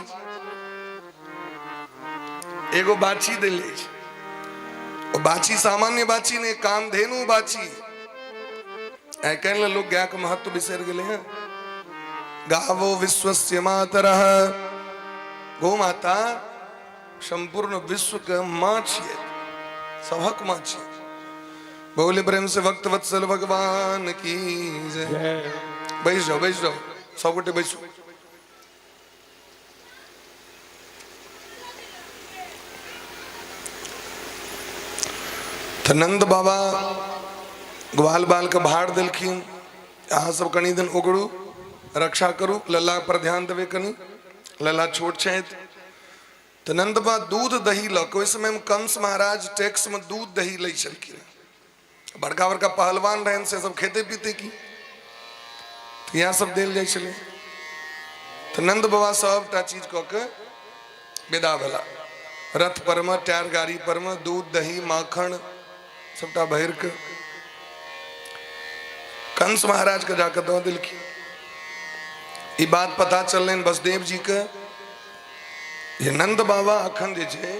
एगो बाछी देल जाइ छै। ओ बाछी सामान्य बाछी नहि, कामधेनु बाछी। आइ काल्हि लोग गाय के महत्व बिसरि गेलै हैं। गावो विश्वस्य मातरः, गौ माता संपूर्ण विश्व के माँ छियै, सबहक माँ छियै। बोले प्रेम से भक्त वत्सल भगवान की जय। बैस जाओ, बैस जाओ, सब गोटे बैसू। तऽ नंद बाबा ग्वाल बाल के भार देलखिन, अहाँ सब कनि दिन ओगरू, रक्षा करू, लल्ला पर ध्यान देबै, कनि लल्ला छोट छथि। तऽ नंद बाबा दूध दही लऽ कऽ, ओहि समयमे कंस महाराज टैक्समे दूध दही लै छलखिन, बड़का बड़का पहलवान रहनि, से सब खेते पीते की, तऽ इएह सब देल जाइ छलै। तऽ नंद बाबा सबटा चीज कऽ के विदा भेला, रथ पर मे, टायर गाड़ी पर मे, दूध दही माखन सबटा भरि के कंस महाराज के जाके दऽ देलखिन। ई बात पता चललनि बसदेव जी के जे नंद बाबा अखन जे छै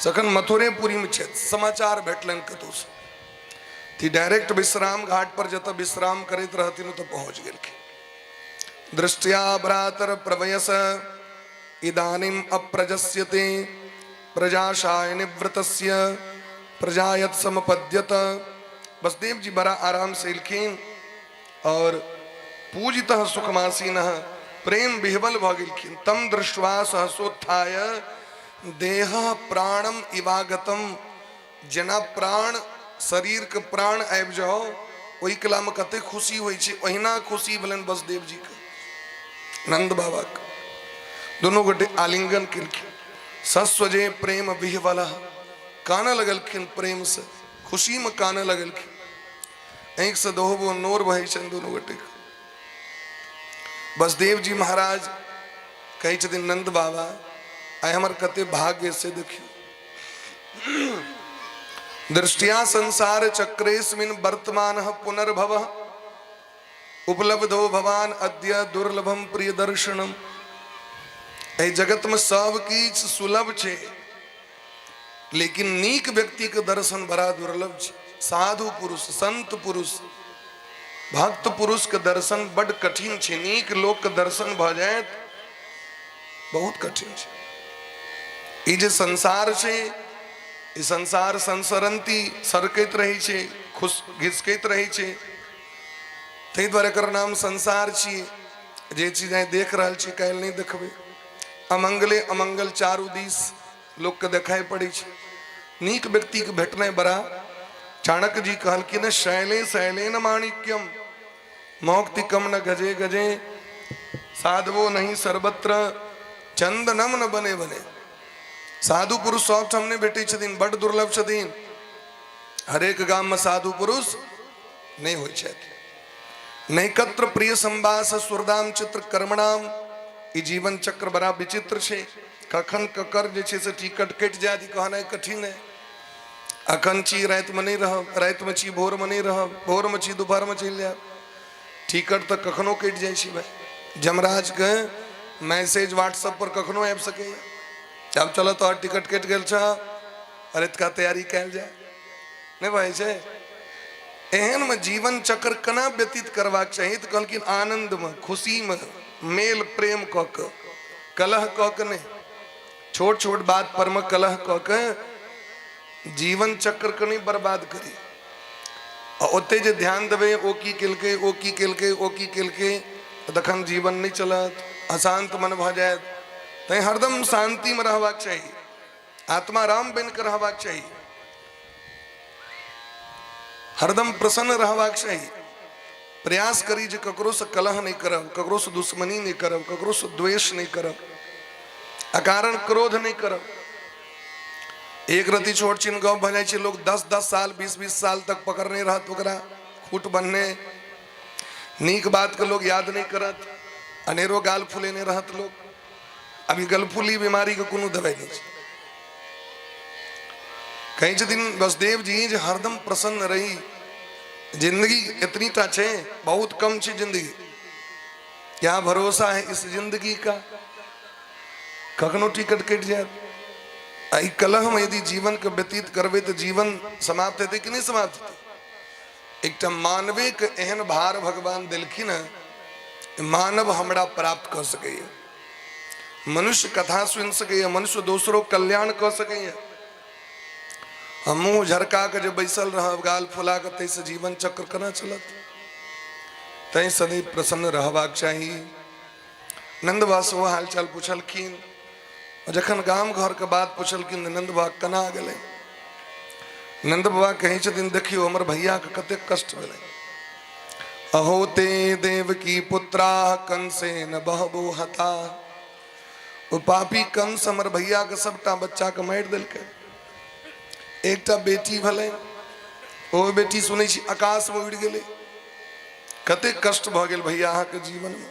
सखन मथुरेपुरी में छथि। समाचार भेटलनि कतहुसँ ती डायरेक्ट विश्राम घाट पर जतऽ विश्राम करैत रहथिन ओतऽ पहुँच गेलखिन। दृष्टिया भ्रातर प्रवयस इदानीम अप्रजस्यते प्रजाशाय निवृतस्य प्रजायत समपद्यत। बसदेव जी बड़ा आराम से एलखिन और पूजित सुखमासीन प्रेम विह्वल भऽ गेलखिन। तम दृष्ट्वा सहसोत्थाय देह प्राणम इवागतम। जेना प्राण शरीर के प्राण आबि जाओ ओहि कला में कते खुशी होइ छै, ओहिना खुशी भेलनि बसदेव जी के नंद बाबा के। दुनू गोटे आलिंगन केलखिन। सस्वजे प्रेम विह्वल कानऽ लगलखिन, प्रेम से खुशी में कानऽ लगलखिन। आँखि से दोहबो नोर बहै छनि दुनू गोटे के। बसदेव जी महाराज कहै छथिन नंद बाबा आइ हमर कते भाग्य से देखियौ। दृष्टिया संसार चक्रेस्मिन वर्तमान पुनर्भव उपलब्धो भवान अद्य दुर्लभम प्रिय दर्शनम। एहि जगत में सब किछु सुलभ छै, लेकिन नीक व्यक्ति के दर्शन बड़ा दुर्लभ छै। साधु पुरुष, संत पुरुष, भक्त पुरुष के दर्शन बड कठिन छै। नीक लोक के दर्शन भऽ जायत बहुत कठिन छै। ई जे संसार छै, ई संसार संसरंती सरकैत रहै छै, खुश घिसकैत रहै छै, ताहि दुआरे एकर नाम संसार छियै। जे चीज आइ देख रहल छी काल्हि नहि देखबै। अमंगले अमंगल चारू दिस लोकके देखाइ पड़ै छै। नीक व्यक्तिके भेटनाइ बड़ा, चाणक्य जी कहलखिन शैले शैले न माणिक्यम मौक्तिकम न गजे गजे साधवो नहीं सर्वत्र चंदनम न बने बने। साधु पुरुष सब ठाम नहि भेटै छथिन, बड दुर्लभ छथिन। हरेक गाम में साधु पुरुष नहि होइ छथि। नैकत्र प्रिय संवास सुरदाम चित्र कर्मणाम। ई जीवन चक्र बड़ा विचित्र छै। कखन ककर जे छै से टिकट कटि जायत ई कहनाइ कठिन है। अखन छी रातिमे नहि रहब, रातिमे छी भोरमे नहि रहब, भोरमे छी दुपहरमे चलि जायब। टिकट तऽ कखनो कटि जाइ छै भाइ। जमराजके मैसेज व्हाट्सएप पर कखनो आबि सकैए, आब चलऽ तोहर टिकट कटि गेल छह, रातिका तैयारी कयल जाय, नहि भऽ जाइ छै? एहनमे जीवन चक्र केना व्यतीत करबाक चाही? तऽ कहलखिन आनन्दमे, खुशीमे, मेल प्रेम कऽ कऽ, कलह कऽ कऽ नहि। छोट छोट बात पर मे कलह कऽ के जीवन चक्र के नहि बर्बाद करी। आ ओते जे ध्यान देबै ओ की केलकै, ओ की केलकै, ओ की केलकै, तखन जीवन नहि चलत, अशांत मन भऽ जायत। तैं हरदम शांतिमे रहबाक चाही, आत्मा राम बनि कऽ रहबाक चाही, हरदम प्रसन्न रहबाक चाही। प्रयास करी जे ककरोसँ कलह नहि करब, ककरोसँ दुश्मनी नहि करब, ककरोसँ द्वेष नहि करब, अकारण क्रोध नहि करब। एक रति छोट छिन गप भऽ जाइ छै, लोग 10-10 साल 20-20 साल तक पकड़ने रहत ओकरा, खूट बन्हने। नीक बात के लोग याद नहि करत, अनेरो गाल फुलेने रहत लोग। अभी गलफुली बीमारी के कोनो दवाई नहीं छै। कहै छथिन वसुदेव जी जे हरदम प्रसन्न रही। जिंदगी एतनी टा छै, बहुत कम छै जिंदगी। क्या भरोसा है इस जिंदगी का, कखनो टिकट कटि जायत। आ ई कलह में यदि जीवन के व्यतीत करबै तऽ जीवन समाप्त हेतै कि नहि समाप्त हेतै? एकटा मानवे के एहन भार भगवान देलखिन हँ, मानव हमरा प्राप्त कऽ सकैए, मनुष्य कथा सुनि सकैए, मनुष्य दोसरो कल्याण कऽ सकैए। हम मुँह झरका के जे बैसल रहब गाल फुला के, ताहिसँ जीवन चक्र केना चलत? तैँ सदैव प्रसन्न रहबाक चाही। नन्द बाबा सेहो हालचाल पुछलखिन। जखन गाम घरके बात पुछलखिन तऽ नन्द बाबा केना गेलै? नन्द बाबा कहै छथिन देखियौ हमर भैयाके कतेक कष्ट भेलै। अहो ते देवकी पुत्रा कंसे न बहबो हता। ओ पापी कंस हमर भैयाके सबटा बच्चाके मारि देलकै। एकटा बेटी भेलै, ओ बेटी सुनै छी आकाशमे उड़ि गेलै। कतेक कष्ट भऽ गेल भैया अहाँके जीवनमे,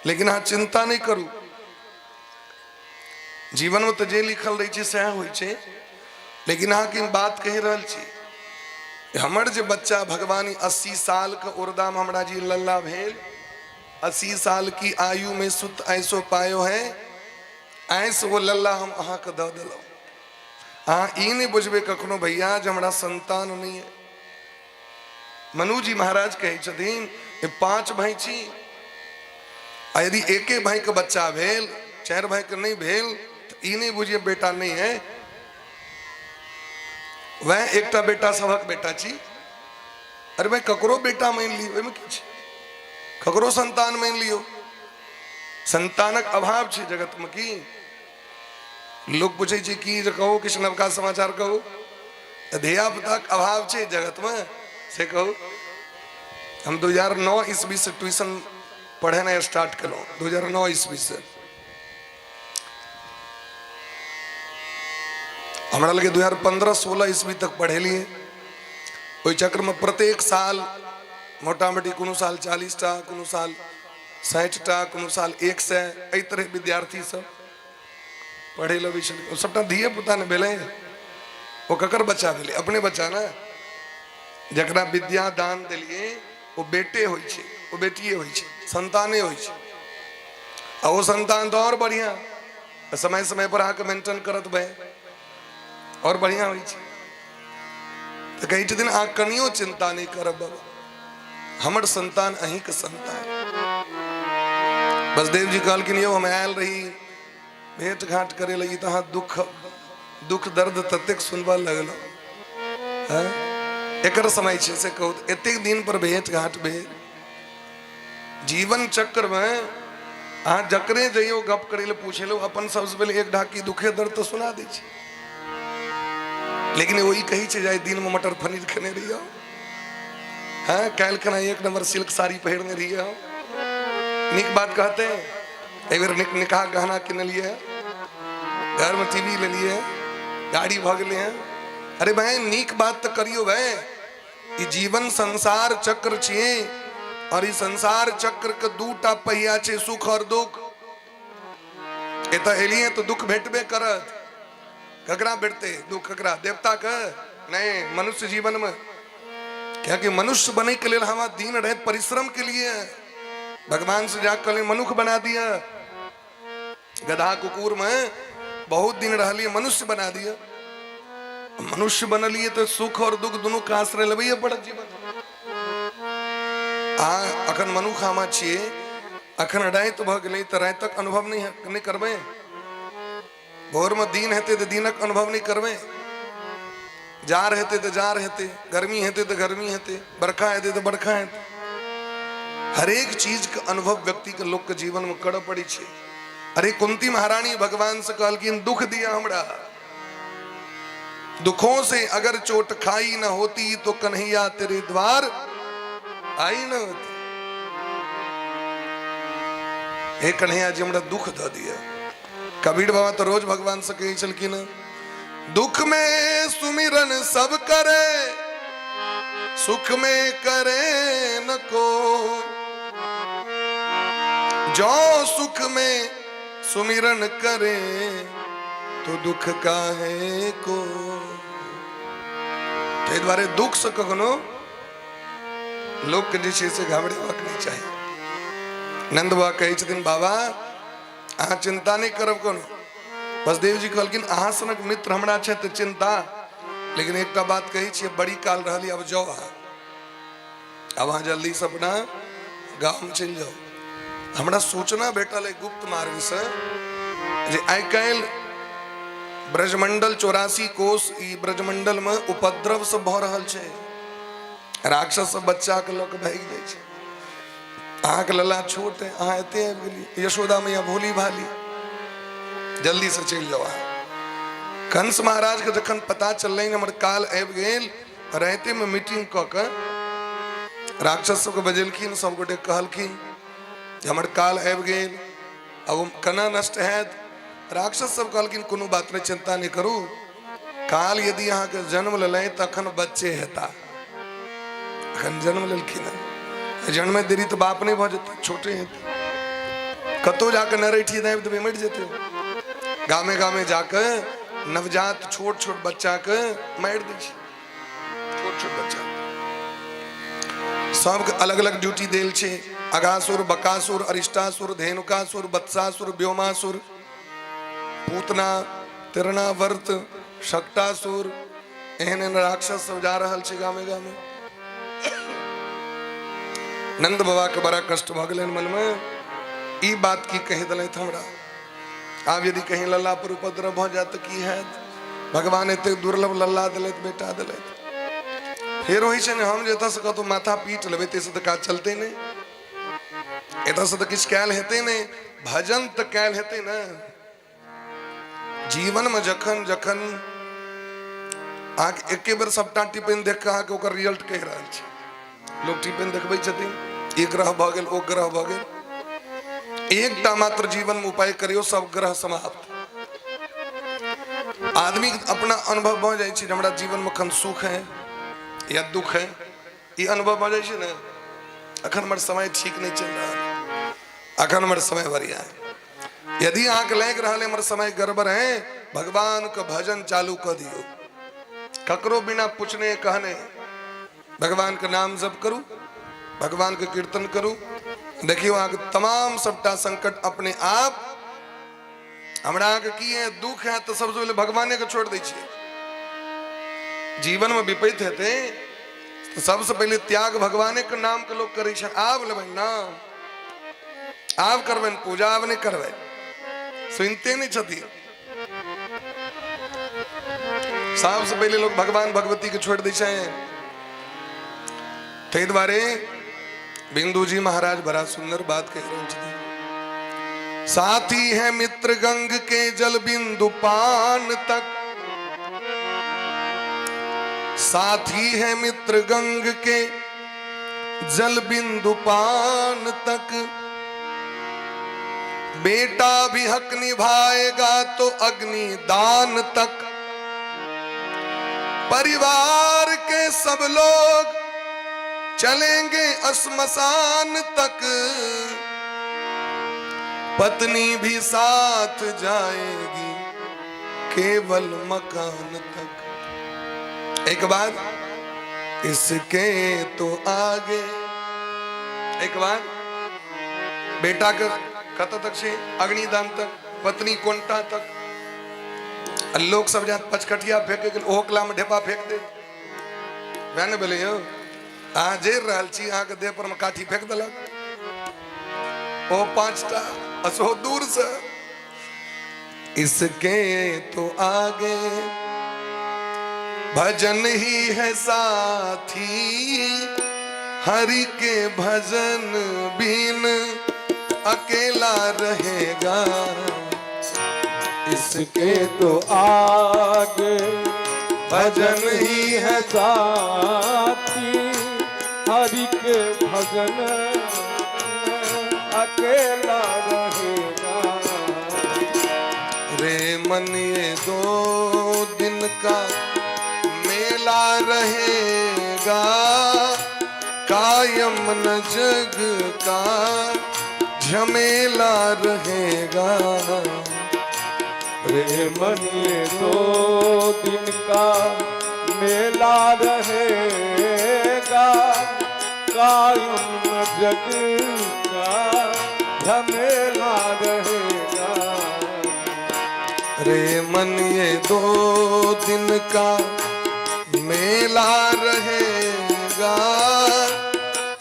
लेकिन अहाँ चिन्ता नहि करू। जीवनमे तऽ जे लिखल रहै छै सएह होइ छै, लेकिन अहाँके हम बात कहि रहल छी, हमर जे बच्चा भगवान 80 सालके उर्दामे हमरा जे लल्ला भेल, 80 साल की आयु में सुत ऐसो पायो है, ऐस वो लल्ला हम अहाँके दऽ देलहुँ। अहाँ ई नहि बुझबै कखनो भैया जे हमरा संतान नहि है। मनुजी महाराज कहै छथिन जे 5 भाई छी, आ यदि एके भाई के बच्चा भेल, 4 भाई के नहीं भेल, तो ई नहीं बुझिए बेटा नहीं है। वह एकटा बेटा सबक बेटा छी। अरे भाई ककरो बेटा मान लियो, ओहिमे की छै, ककरो संतान मान लियो। संतानक अभाव छै जगत में। की लोग पूछे छै की जे कहू किछु नवका समाचार कहू, तऽ धिया पुताक अभाव छै जगत में से कहू। हम 2009 ईस्वी से ट्यूशन पढ़ेनाइ स्टार्ट केलहुँ, 2009 ईस्वी से। हमरा लगे 2015-16 ईस्वी तक पढ़ेलिए। ओहि चक्र में प्रत्येक साल मोटा मोटी कोनो साल 40 टा, कोनो साल 60 टा, कोनो साल 100, एहि तरह विद्यार्थी सब पढ़े लए अबै छलै। ओ सबटा धिये पुता ने भेलै, ओ ककर बच्चा भेलै? अपने बच्चा ने। जकरा विद्या दान देलिए ओ बेटे होइ छै, ओ बेटिए होइ छै, संताने होइ छै। आ ओ संतान तऽ आओर बढ़िया समय समय पर अहाँके मेंटेन करत भाई, आओर बढ़िया होइ छै। तऽ कहै छथिन अहाँ कनियो चिंता नहि करब बाबा, हमर संतान अहींके संतान। बसदेव जी कहलखिन यौ हम आयल रही भेंट घाट करे लगी, तऽ अहाँ दुख दुख दर्द ततेक सुनबऽ लगलहुँ। एकर समय छै से कहू, एतेक दिन पर भेंट घाट भेल। जीवन चक्र में अहाँ जकरे जइयो गप करे लए पूछे लो, अपन सबसे पहिले एक ढाकी दुखे दर्द तऽ सुना दै छै। लेकिन ओ ई कहै छै जे आइ दिनमे मटर पनीर खेने रहियो, हाँ काल्हि खना एक नंबर सिल्क साड़ी पहिरने रहियो, नीक बात कहते एहि बेर नीक निकाह गहना किनलिए, घरमे टीवी लेलिए, गाड़ी भऽ गेलै हँ। अरे भाई नीक बात तऽ करियो भाई। ई जीवन संसार चक्र छियै और ई संसार चक्र के दूटा पहिया छै, सुख और दुख। एतऽ एलियै तऽ दुख भेटबे करत। ककरा भेटतै दुख? ककरा? देवता के नहीं, मनुष्य जीवन में। कियाकि मनुष्य बने के लेल हम दिन राति परिश्रम के लिए भगवान से जाकर कहलियै मनुख बना दिया। गधा कुकुर में बहुत दिन रहलिए, मनुष्य बना दिया। मनुष्य बनलिए तो सुख और दुख दोनों के आश्रय लेबैए पड़त जीवन। आ अखन मनुख हम छियै, अखन राति भऽ गेलै तऽ रातिक अनुभव नहीं करबै, भोरमे दिन हेतै तऽ दिनक अनुभव नहीं करबै, जाड़ हेतै तऽ जाड़ हेतै, गर्मी हेतै तऽ गर्मी हेतै, बरखा हेतै तऽ बरखा हेतै। हरेक चीज के अनुभव व्यक्ति के लोक के जीवन में करऽ पड़ै छै। अरे कुंती महारानी भगवान से कहलखिन दुख दिया हमरा, दुखों से अगर चोट खाई न होती तो कन्हैया तेरे द्वार आई न होती। हे कन्हैया जी हमरा दुख दऽ दिया। कबीर बाबा तो रोज भगवान से कहै छलखिन दुख में सुमिरन सब करे, सुख में करे न को, जो सुख में सुमिरन करे तो दुख काहे को। ताहि दुआरे दुख से कखनो लोकके जे छै से घबरेबाक नहि चाही। नंद बाबा कहै छथिन बाबा अहाँ चिंता नहि करब कोनो। बसदेव जी कहलखिन अहाँ सनक मित्र हमरा छै तऽ चिंता, लेकिन एकटा बात कहै छियै, बड़ी काल रहली, आब जाउ अहाँ, आब अहाँ जल्दी से अपना गाँव चलि जाउ। हमरा सूचना भेटल है गुप्त मार्ग से जे आइ काल्हि ब्रजमंडल 84 कोस ई ब्रजमंडल में उपद्रव सब भऽ रहल छै, राक्षस सब बच्चा के लऽ के भागि जाइ छै। अहाँके लला छोट है, अहाँ एते आबि गेलियै, यशोदा मैया भोली भाली, जल्दी से चलि जाउ अहाँ। कंस महाराज के जखन पता चललनि हमर काल आबि गेल, रातिमे मीटिंग कऽ के राक्षस सबके बजेलखिन, सब गोटे कहलखिन जे हमर काल आबि गेल, आब हम केना नष्ट हैत। राक्षस सब कहलखिन कोनो बात नहि, चिंता नहि करू, काल यदि अहाँके जन्म लेलनि तखन बच्चे हेता, अखन जन्म लेलखिन हँ, जन्मे देरी तऽ बाप नहि भऽ जेतै, छोटे हेतै, कतहु जाकऽ नरैठी दाबि देबै मरि जेतै। गामे गामे जाकऽ नवजात छोट छोट बच्चाके मारि दै छै, छोट छोट बच्चा सबके अलग अलग ड्यूटी देल छै। अघासुर, बकासुर, अरिष्टासुर, धेनुकासुर, वत्सासुर, व्योमासुर, पूतना, तिरणावर्त, शकटासुर, एहन एहन राक्षस सब जा रहल छै गामे गामे। नंद बाबा के बड़ा कष्ट भऽ गेलनि मनमे, ई बात की कहि देलथि हमरा, आब यदि कहीं लल्ला पर उपद्रव भऽ जायत तऽ की हैत? भगवान एतेक दुर्लभ लल्ला देलथि, बेटा देलथि। फेर होइ छै ने, हम जे एतऽसँ कतहु माथा पीट लेबै ताहिसँ तऽ काज चलतै नहि, एतऽसँ तऽ किछु कयल हेतै नहि, भजन तऽ कयल हेतै ने। जीवनमे जखन जखन अहाँके एके बेर सबटा टिप्पणी देख कऽ अहाँके ओकर रिजल्ट कहि रहल छी, लोक टिप्पणी देखबै छथिन, ई ग्रह भऽ गेल, ओ ग्रह भऽ गेल, एकटा मात्र जीवन में उपाय करियौ, सब ग्रह समाप्त। आदमी अपना अनुभव भऽ जाइ छै जे हमरा जीवन में एखन सुख है या दुख है, ई अनुभव भऽ जाइ छै ने, अखन हमर समय ठीक नहीं चलि रहल, अखन हमर समय बढ़िया है। यदि अहाँके लागि रहल है हमर समय गड़बड़ है, भगवान के भजन चालू कऽ दियौ, ककरो बिना पूछने कहने भगवान के नाम जप करू, भगवान के कीर्तन करू, देखियौ अहाँके तमाम सबटा संकट अपने आप। हमरा अहाँके की है, दुख है तऽ सबसँ पहिले भगवाने के छोड़ि दै छियै। जीवन में विपरीत हेतै तऽ सबसँ पहिले त्याग भगवाने के नाम के लोक करै छै। आब लेबै नाम, आब करबनि पूजा, आब नहि करबै, सुनते नहि छथिन। सबसँ पहिले लोक भगवान भगवती के छोड़ि दै छै। ताहि दुआरे बिंदु जी महाराज बड़ा सुंदर बात कहि रहल छथिन। साथी है मित्र गंग के जल बिंदु पान तक, साथी है मित्र गंग के जल बिंदु पान तक, बेटा भी हक निभाएगा तो अग्नि दान तक, परिवार के सब लोग चलेंगे श्मशान तक, पत्नी भी साथ जाएगी केवल मकान तक। एक बार इसके तो आगे, एक बार बेटा के कत तक छै अग्निदान तक, पत्नी कोनटा तक। आ लोक सब जात पचकटिया फेंके गेल, ओहो कला में ढेपा फेंक दे, वएह ने भेलै यौ। अहाँ जरि रहल छी, अहाँके देह पर में काठी फेंक देलक, ओ पांचटा असो दूर से। इसके तो आगे भजन ही है साथी, हरि के भजन बिन अकेला रहेगा। इसके तो आगे भजन ही है साथी, हरि के भजन अकेला रहेगा। रे मन ये दो दिन का मेला रहेगा, कायम न जग का झमेला रहेगा। रे मन ये दो दिन का मेला रहेगा, कायम न जग का झमेला रहेगा। रे मन ये दो दिन का मेला रहेगा,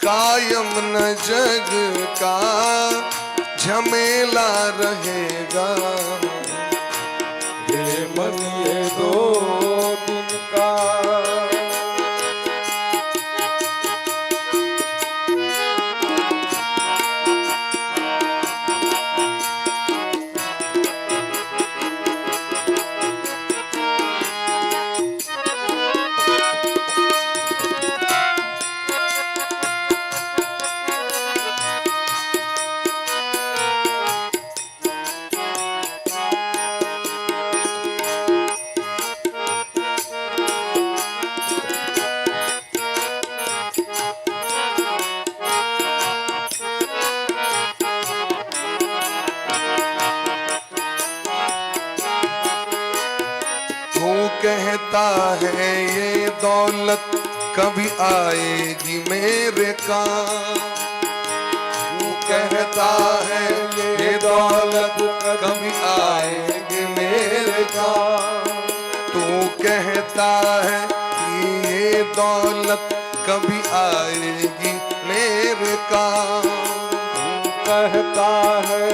कायम न जग का झमेला रहेगा। रे मन ये दो दिन का। तू कहता है ये दौलत कभी आएगी मेरे काम, कहता है ये दौलत कभी आएगी मेरे काम। तू कहता है कि ये दौलत कभी आएगी मेरे काम। तू कहता है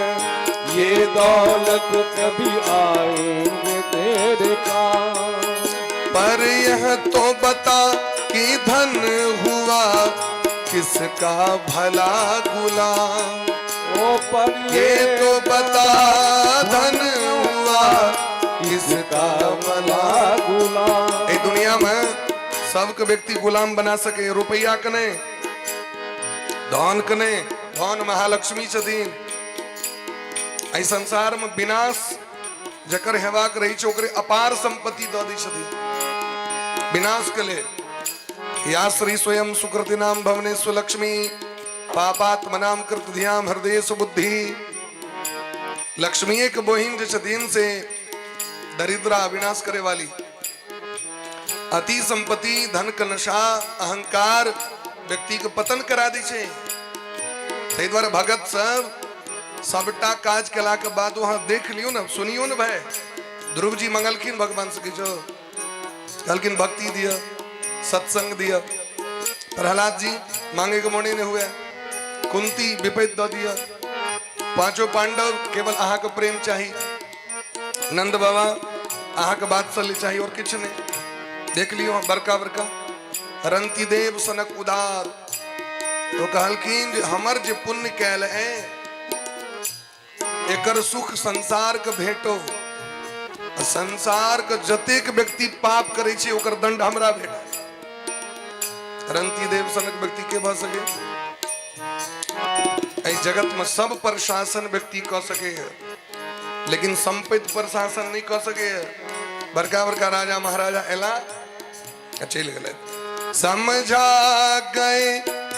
ये दौलत कभी आएंगे तेरे काम। पर यह तो बता कि धन हुआ किसका भला गुलाम। ओ पर ये तो बता धन हुआ किसका भला। गुलाम। एहि दुनिया में सबके व्यक्ति गुलाम बना सके, रुपया के नहीं, धन के नहीं। धन महालक्ष्मी छथिन। एहि संसार में विनाश जकर हेबाक रही छै, ओकरे अपार संपत्ति दऽ दै छथिन विनाश के लेल। या श्री स्वयं सुकृति नाम भवनेश्वर लक्ष्मी पापात्मनाम कृत धियाम हृदय सुबुद्धि। लक्ष्मीए के बहिन जे छथिन से दरिद्रा विनाश करे वाली। अति संपत्ति, धन के नशा, अहंकार व्यक्ति के पतन करा दै छै। ताहि दुआरे भगत सब सबटा काज केला के बाद वहां देख लियो ने, सुनियो ने भाई। ध्रुव जी मंगलखिन भगवान से किछो, कहलखिन भक्ति दिया, सत्संग दिया। प्रहलाद जी मांगे के मोने नहीं हुए। कुंती विपैत दऽ दिया। पांचों पांडव केवल अहाँ के प्रेम चाही। नंद बाबा अहाँ के बात चाही और किछु नहीं। देख लियो बड़का बड़का रंती देव सनक उदार, तो कहलखिन जे हमर जे पुण्य कैल है एकर सुख संसार के भेटो, आ संसार के जतेक व्यक्ति पाप करे छै ओकर दंड हमरा भेटो। रंती देव सनक व्यक्ति के भऽ सके? एहि जगत में सब पर शासन व्यक्ति कऽ सके है, लेकिन संपत्ति पर शासन नहीं कऽ सके है। बड़का बड़का राजा महाराजा एला आ चलि गेलै। समझा गए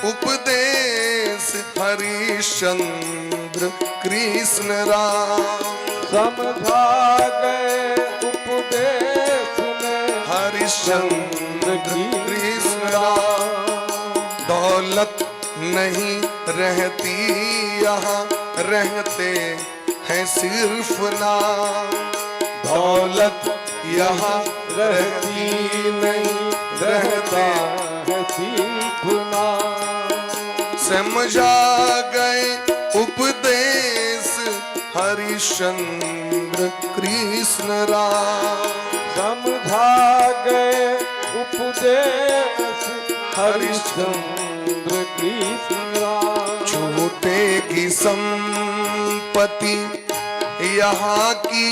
उपदेश हरिश्चंद्र कृष्ण राम। समझा गए उपदेश में हरिश्चंद्र कृष्ण राम। दौलत नहीं रहती यहाँ, रहते हैं सिर्फ नाम। दौलत यहाँ रहती नहीं, रहते है सिर्फ नाम। समझा गए उपदेश हरिश्चंद्र कृष्ण राम। समझा गए उपदेश हरिश्चंद्र कृष्ण राम। छूटेगी संपत्ति यहाँ की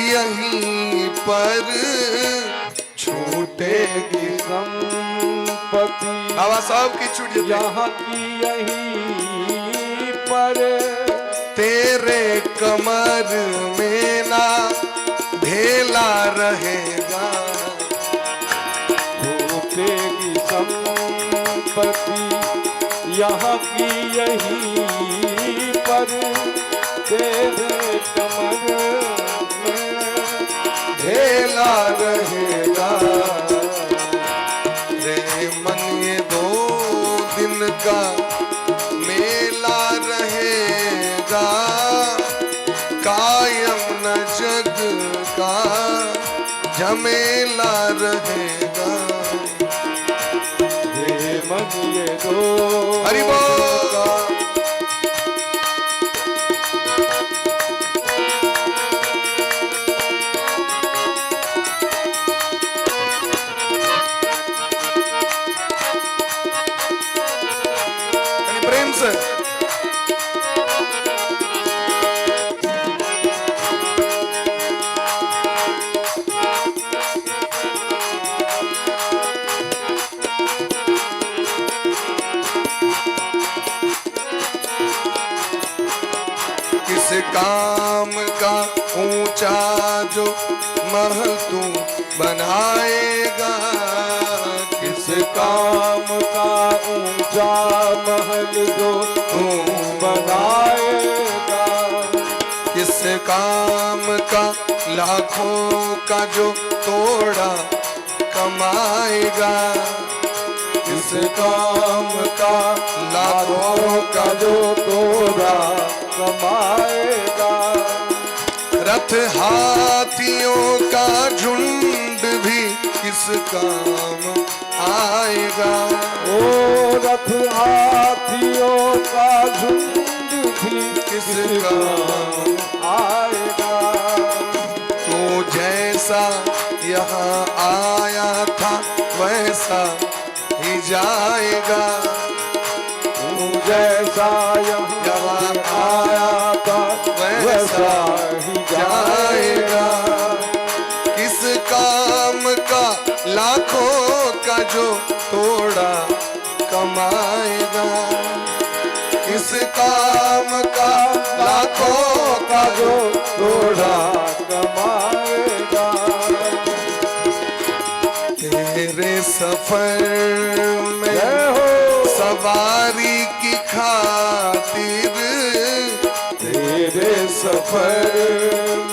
यहीं पर, छूटेगी संपत्ति बाबा सब की छूट जेतै। यहाँ की यहीं पर, तेरे कमर में ना ढेला रहेगा। छूटेगी संपत्ति यहाँ की यहीं पर, तेरे कमर में ढेला रहेगा। रे मन ये दो दिन का मेला रहेगा, कायम न जग का झमेला रहेगा। रे मन ये दो हरि बोल। कनी प्रेम से। किस काम का ऊंचा जो महल तू बनाएगा, किस काम का ऊंचा महल जो तू बनाएगा, किस काम का लाखों का जो तोड़ा कमाएगा, किस किस काम का लाखों का जो तोड़ा कमाएगा। रथ हाथियों का झुंड भी किस काम आएगा। ओ रथ हाथियों का झुंड भी किस किस काम काम आएगा। तू जैसा यहाँ आया था वैसा ही जाएगा। तू जैसा यहाँ यहाँ आया था वैसा वैसा ही जाएगा। किस काम का लाखों का जो तोड़ा कमाएगा। किस काम का लाखों का जो तोड़ा कमाएगा। तेरे सफर में जय हो। सवारी की खातिर, तेरे सफर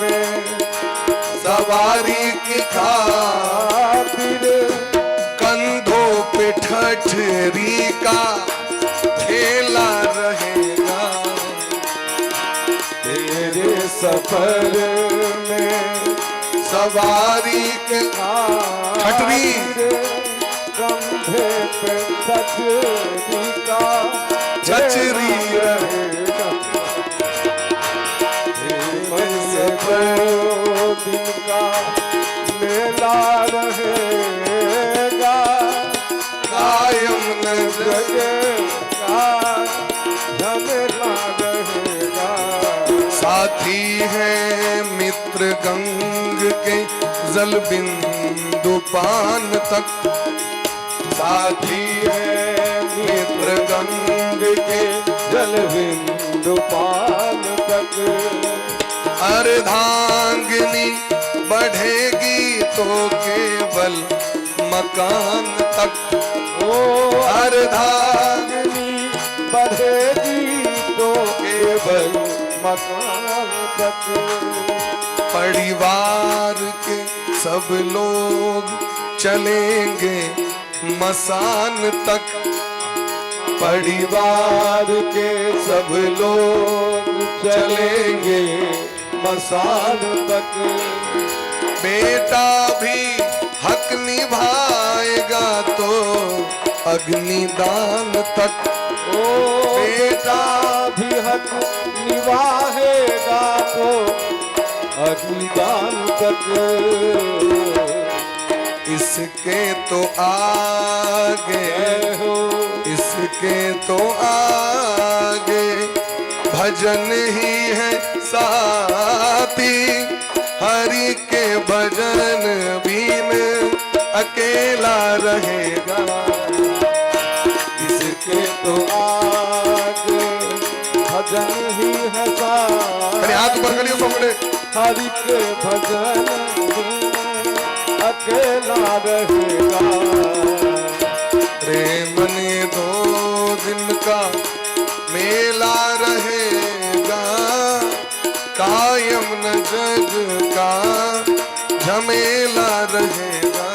में सवारी की खातिर खातिर कंधों पे ठठरी का ठेला रहेगा। तेरे सफर में सवारी के ठठरी। कंधे पे ठठरी का छछरी रहेगा। तेरे सफर दिन का मेला रहेगा। कायम न जग जग का झमेला रहेगा। साथी है मित्र गंग के जल बिंदु पान तक। साथी है मित्र गंग के जल बिंदु पान तक। अर्धांगिनी बढ़ेगी तो केवल मकान तक। ओ अर्धांगिनी अग्नि बढ़ेगी तो केवल मकान तक। परिवार के सब लोग चलेंगे मसान तक। परिवार के सब लोग चलेंगे मसान तक। बेटा भी हक निभाएगा तो अग्निदान तक। ओ बेटा भी हक निभाएगा तो अग्निदान तक। इसके तो आगे, जय हो। इसके तो आगे भजन ही है साथी। हरि के भजन बिन अकेला रहेगा। इसके तो आगे भजन ही है अरे हाथ ऊपर करियो सबने। हरि के भजन बिन अकेला रहेगा। रे मन दो दिन का मेला रहेगा, कायम न जग का झमेला रहेगा।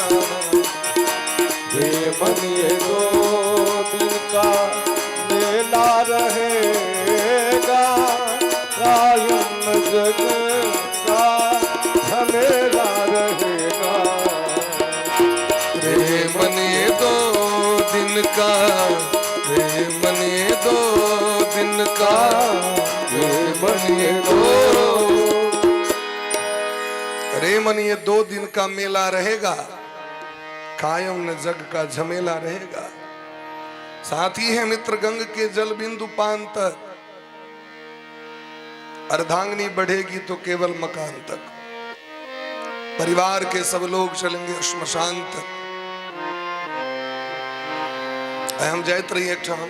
रे मन ये दो दिन का मेला रहेगा, कायम जग का झमेला रहेगा। रे मन ये दो दिन का, रे मन ये दो दिन का, रे मन ये दो, रे मन ये दो दिन का मेला रहेगा, कायम न जग का झमेला रहेगा। साथी है मित्र गंग के जल बिंदु पान तक, अर्धांगनी बढ़ेगी तो केवल मकान तक। परिवार के सब लोग चलेंगे श्मशान तक। आइ हम जाइत रही एकठाम,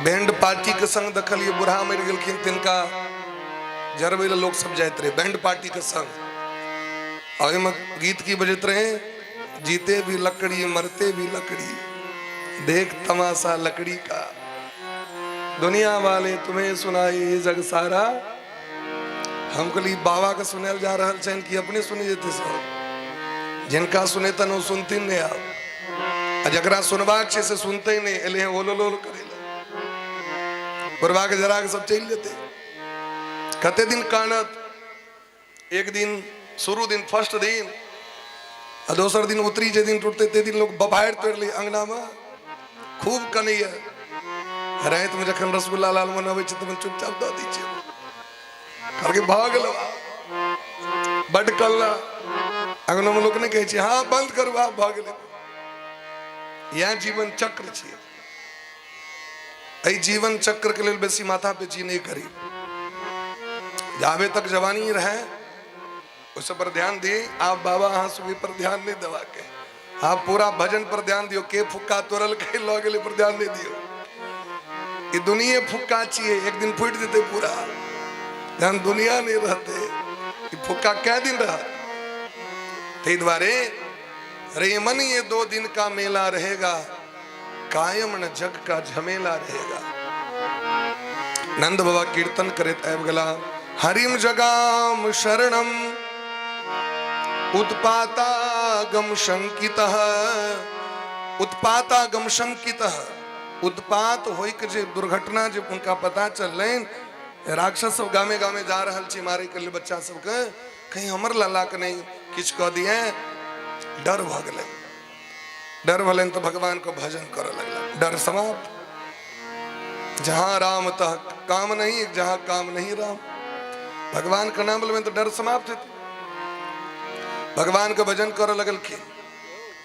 बैंड पार्टी के संग देखलिए बूढ़ा मरि गेलखिन, तिनका जरबै लए लोग सब जाइत रहे बैंड पार्टी के संग। आ ओहिमे गीत की बजैत रहे, जीते भी लकड़ी मरते भी लकड़ी, देख तमाशा लकड़ी का, दुनिया वाले तुम्हें सुनाई ये जग सारा। हम कहलिए बाबा के सुनायल जा रहल छनि कि अपने सुनि जेतै सब? जिनका सुनेतन ओ सुनथिन नहि। आब आ जकरा सुनबाक छै से सुनते नहि, एलै हँ ओलो लोल करै लए, बुढ़बा के जरा के सब चलि जेतै। कते दिन कानत? एक दिन शुरू दिन फर्स्ट दिन आ दोसर दिन उतरी, जे दिन टूटते ते दिन लोग बभारि तोड़ि लै अंगना में, खूब कनैया। रातिमे जखन रसगुल्ला लालमोहन अबै छै तखन चुपचाप दऽ दै छियै, कहलकै भऽ गेल बड कल्ला। अंगनामे लोक नहि कहै छै हँ बंद करू आब भऽ गेलै। इएह जीवन चक्र छै। एहि जीवन चक्र के लेल बेसी माथा पेची नहि करी। जाबे तक जवानी रहे ओहि सब पर ध्यान दी। आप बाबा अहाँ सब पर ध्यान नहीं देवा के, आप पूरा भजन पर ध्यान दियो। के फुक्का तोड़ल के लऽ गेलै पर ध्यान नहीं दियो। ई दुनिये फुक्का छियै, एक दिन फूटि जेतै पूरा। जहन दुनिया नहीं रहते ई फुक्का कै दिन रहत? ताहि दुआरे रे मन ये दो दिन का मेला रहेगा, कायम न जग का झमेला रहेगा। नंद बाबा कीर्तन करैत आबि गेला, हरिम जगाम शरणम उत्पातागम शंकित, उत्पातागम शंकित। उत्पात होइके जे दुर्घटना जे हुनका पता चललनि, राक्षस सब गामे गामे जा रहल छै मारे के लिए बच्चा सबके, कहीं हमर लला के नहीं किछु कऽ दिए, डर भऽ गेलै। डर भेलनि तऽ भगवान के भजन करऽ लगला, डर समाप्त। जहाँ राम तह काम नहीं, जहाँ काम नहीं राम। भगवान के नाम लेबनि तऽ डर समाप्त हेतै। भगवान के भजन करऽ लगलखिन।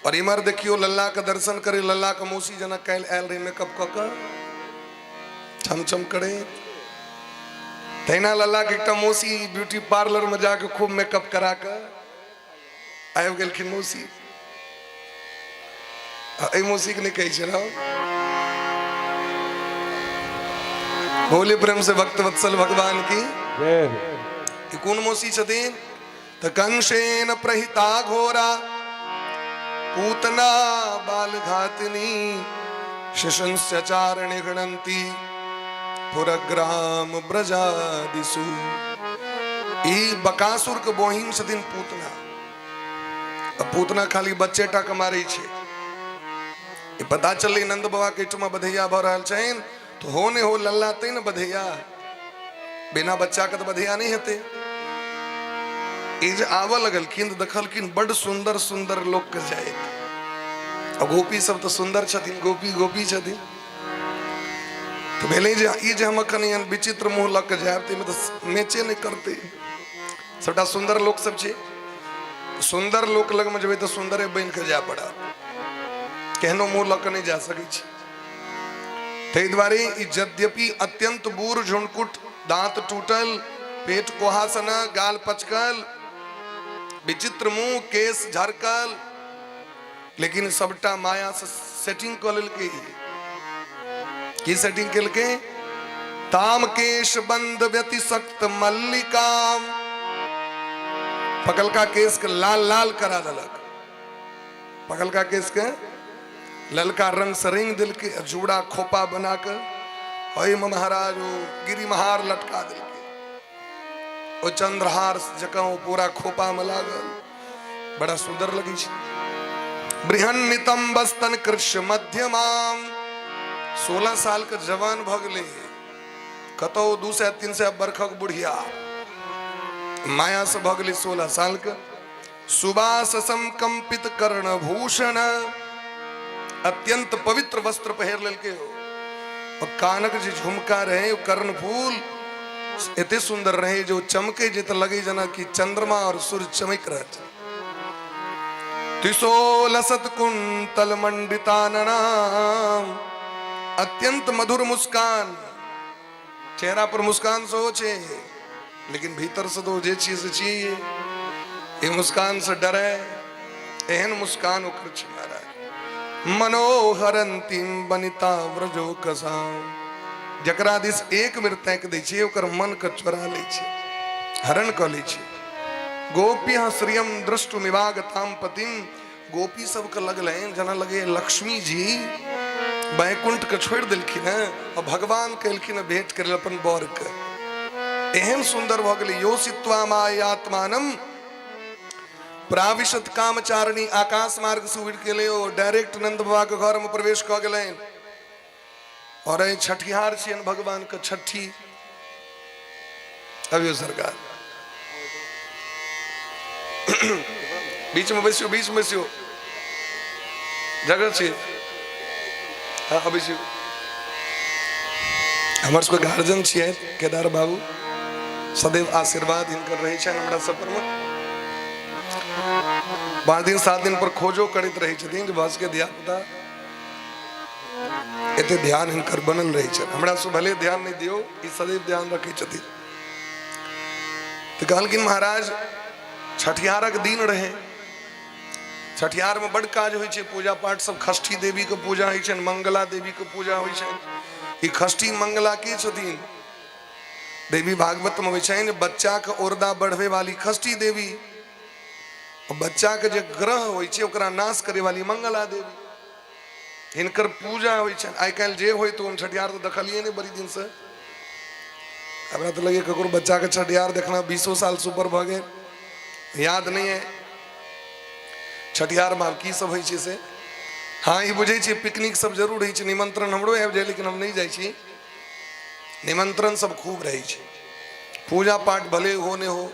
और इमहर देखियो लल्ला के दर्शन करे, लल्ला के मौसी जेना काल्हि आयल रहे मेकअप कऽ कऽ छम छम करे, तहिना लल्ला के एकटा मौसी ब्यूटी पार्लर में जाके खूब मेकअप करा कऽ आबि गेलखिन मौसी। एहि मौसी के नहि कहै छै ने। बोले प्रेम से भक्त वत्सल भगवान की जय। ई कोन मौसी छथिन? तऽ कंसेन प्रहिता घोरा पूतना बाल घातिनी शिशंस्यचार निगणंती पुरग्राम ब्रजादिसु। ई बकासुर के बहिन छथिन पूतना। आ पूतना खाली बच्चे टा के मारै छै। ई पता चललै नंद बाबा के एहिठमा बधैया भऽ रहल छनि, तऽ हो ने हो लल्ला तै ने बधैया, बिना बच्चा के तऽ बधैया नहि हेतै। ई जे आबऽ लगलखिन तऽ देखलखिन बड सुन्दर सुन्दर लोक के जाइत। आ गोपी सब तऽ सुन्दर छथिन, गोपी गोपी छथिन। तऽ भेलै जे ई जे हम एखन एहन विचित्र मुँह लऽ कऽ जायब ताहिमे तऽ मैचे नहि करतै, सबटा सुन्दर लोक सब छै। सुन्दर लोक लगमे जेबै तऽ सुन्दरे बनि कऽ जाय पड़त, केहनो मुँह लऽ कऽ नहि जा सकै छी। ताहि दुआरे ई यद्यपि अत्यंत बूढ़, झुनकुट, दांत टूटल, पेट कोहासन, गाल पचकल, विचित्र मुंह, केश झरकल, लेकिन सबटा माया से सेटिंग कऽ लेलकै। की सेटिंग केलकै? ताम केश बंद व्यतिसक्त मल्लिका, पकलका केश के लाल लाल करा देलक, पकलका केश के ललका रंग से रंग देलकै, जूड़ा खोपा बना के ओहिमे महाराज ओ गिरिमहार लटका देलकै, ओ चंद्रहार जकाँ ओ पूरा खोपा में लागल, बड़ा सुंदर लगै छै। बृहन्नितम्बस्तन कृष्ण मध्यमाम, 16 साल के जवान भऽ गेलै, कतौ 200-300 बरखक बुढ़िया माया से भऽ गेलै 16 साल के। सुबास समकंपित कर्ण भूषण, अत्यंत पवित्र वस्त्र पहिर लेलकै हो, और कानक जे झुमका रहे ओ कर्णफूल एते सुंदर रहे जो चमके जे तऽ लगे जेना कि चंद्रमा और सूर्य चमक रहल छै। त्रिशोलसत कुंतल मंडिताननाम, अत्यंत मधुर मुस्कान, चेहरा पर मुस्कान सेहो छै लेकिन भीतर से तो जे छियै से छियै, ई मुस्कान से डरे एहन मुस्कान ओकर छै महाराज। मनोहरंतीम बनिता व्रजो कसा, जकरा दिस एक बेर ताकि दै छै ओकर मन के चोरा लै छै, हरण कऽ लै छै। गोप्य श्रियम द्रष्टुमिवागताम पतिम, गोपी सबके लगलनि जेना लगे लक्ष्मी जी बैकुंठ के छोड़ि देलखिन हेँ आ भगवान के एलखिन हेँ भेंट करे अपन बर के, एहन सुंदर भऽ गेलै। योषित्वा मायात्मानम प्राविशत कामचारिणी आकाश मार्ग से उड़ि गेलै, ओ डायरेक्ट नंद बाबा के घर में प्रवेश कऽ गेलनि। और एहि छठिहार छियनि भगवान के छठी। अबियो सरकार, बीच में बैसियो, बीच में बैसियो, जगह छै। हाँ बैसियो। हमर सबके गार्जियन छियै केदार बाबू, सदैव आशीर्वाद हिनकर रहै छनि हमरा सब पर में। 5 दिन 7 दिन पर खोजो करैत रहै छथिन जे भस के धिया पुता एते ध्यान हिनकर बनल रहै छनि। हमरा सब भले ध्यान नहि दियौ, ई सदैव ध्यान रखै छथिन। तऽ कहलखिन महाराज छठिहारक दिन रहै, छठिहार में बड काज होइ छै, पूजा पाठ सब, षष्ठी देवी के पूजा होइ छनि, मंगला देवी के पूजा होइ छनि। ई षष्ठी मंगला के छथिन? देवी भागवत में होइ छनि बच्चा के औरदा बढ़वे वाली षष्ठी देवी, बच्चा के जे ग्रह होइ छै ओकरा नाश करे वाली मंगला देवी, हिनकर पूजा होइ छनि। आइ काल्हि जे होइ तऽ हम छठिहार तऽ देखलियै नहि बड़ी दिनसँ, हमरा तऽ लगैए ककरो बच्चाके छठिहार देखना 20 साल से ऊपर भऽ गेल, याद नहि है छठिहारमे आब की सब होइ छै से। हाँ ई बुझै छियै पिकनिक सब जरूर होइ छै, निमंत्रण हमरो आबि जाइ लेकिन हम नहि जाइ छी। निमंत्रण सब खूब रहै छै, पूजा पाठ भले हो नहि हो,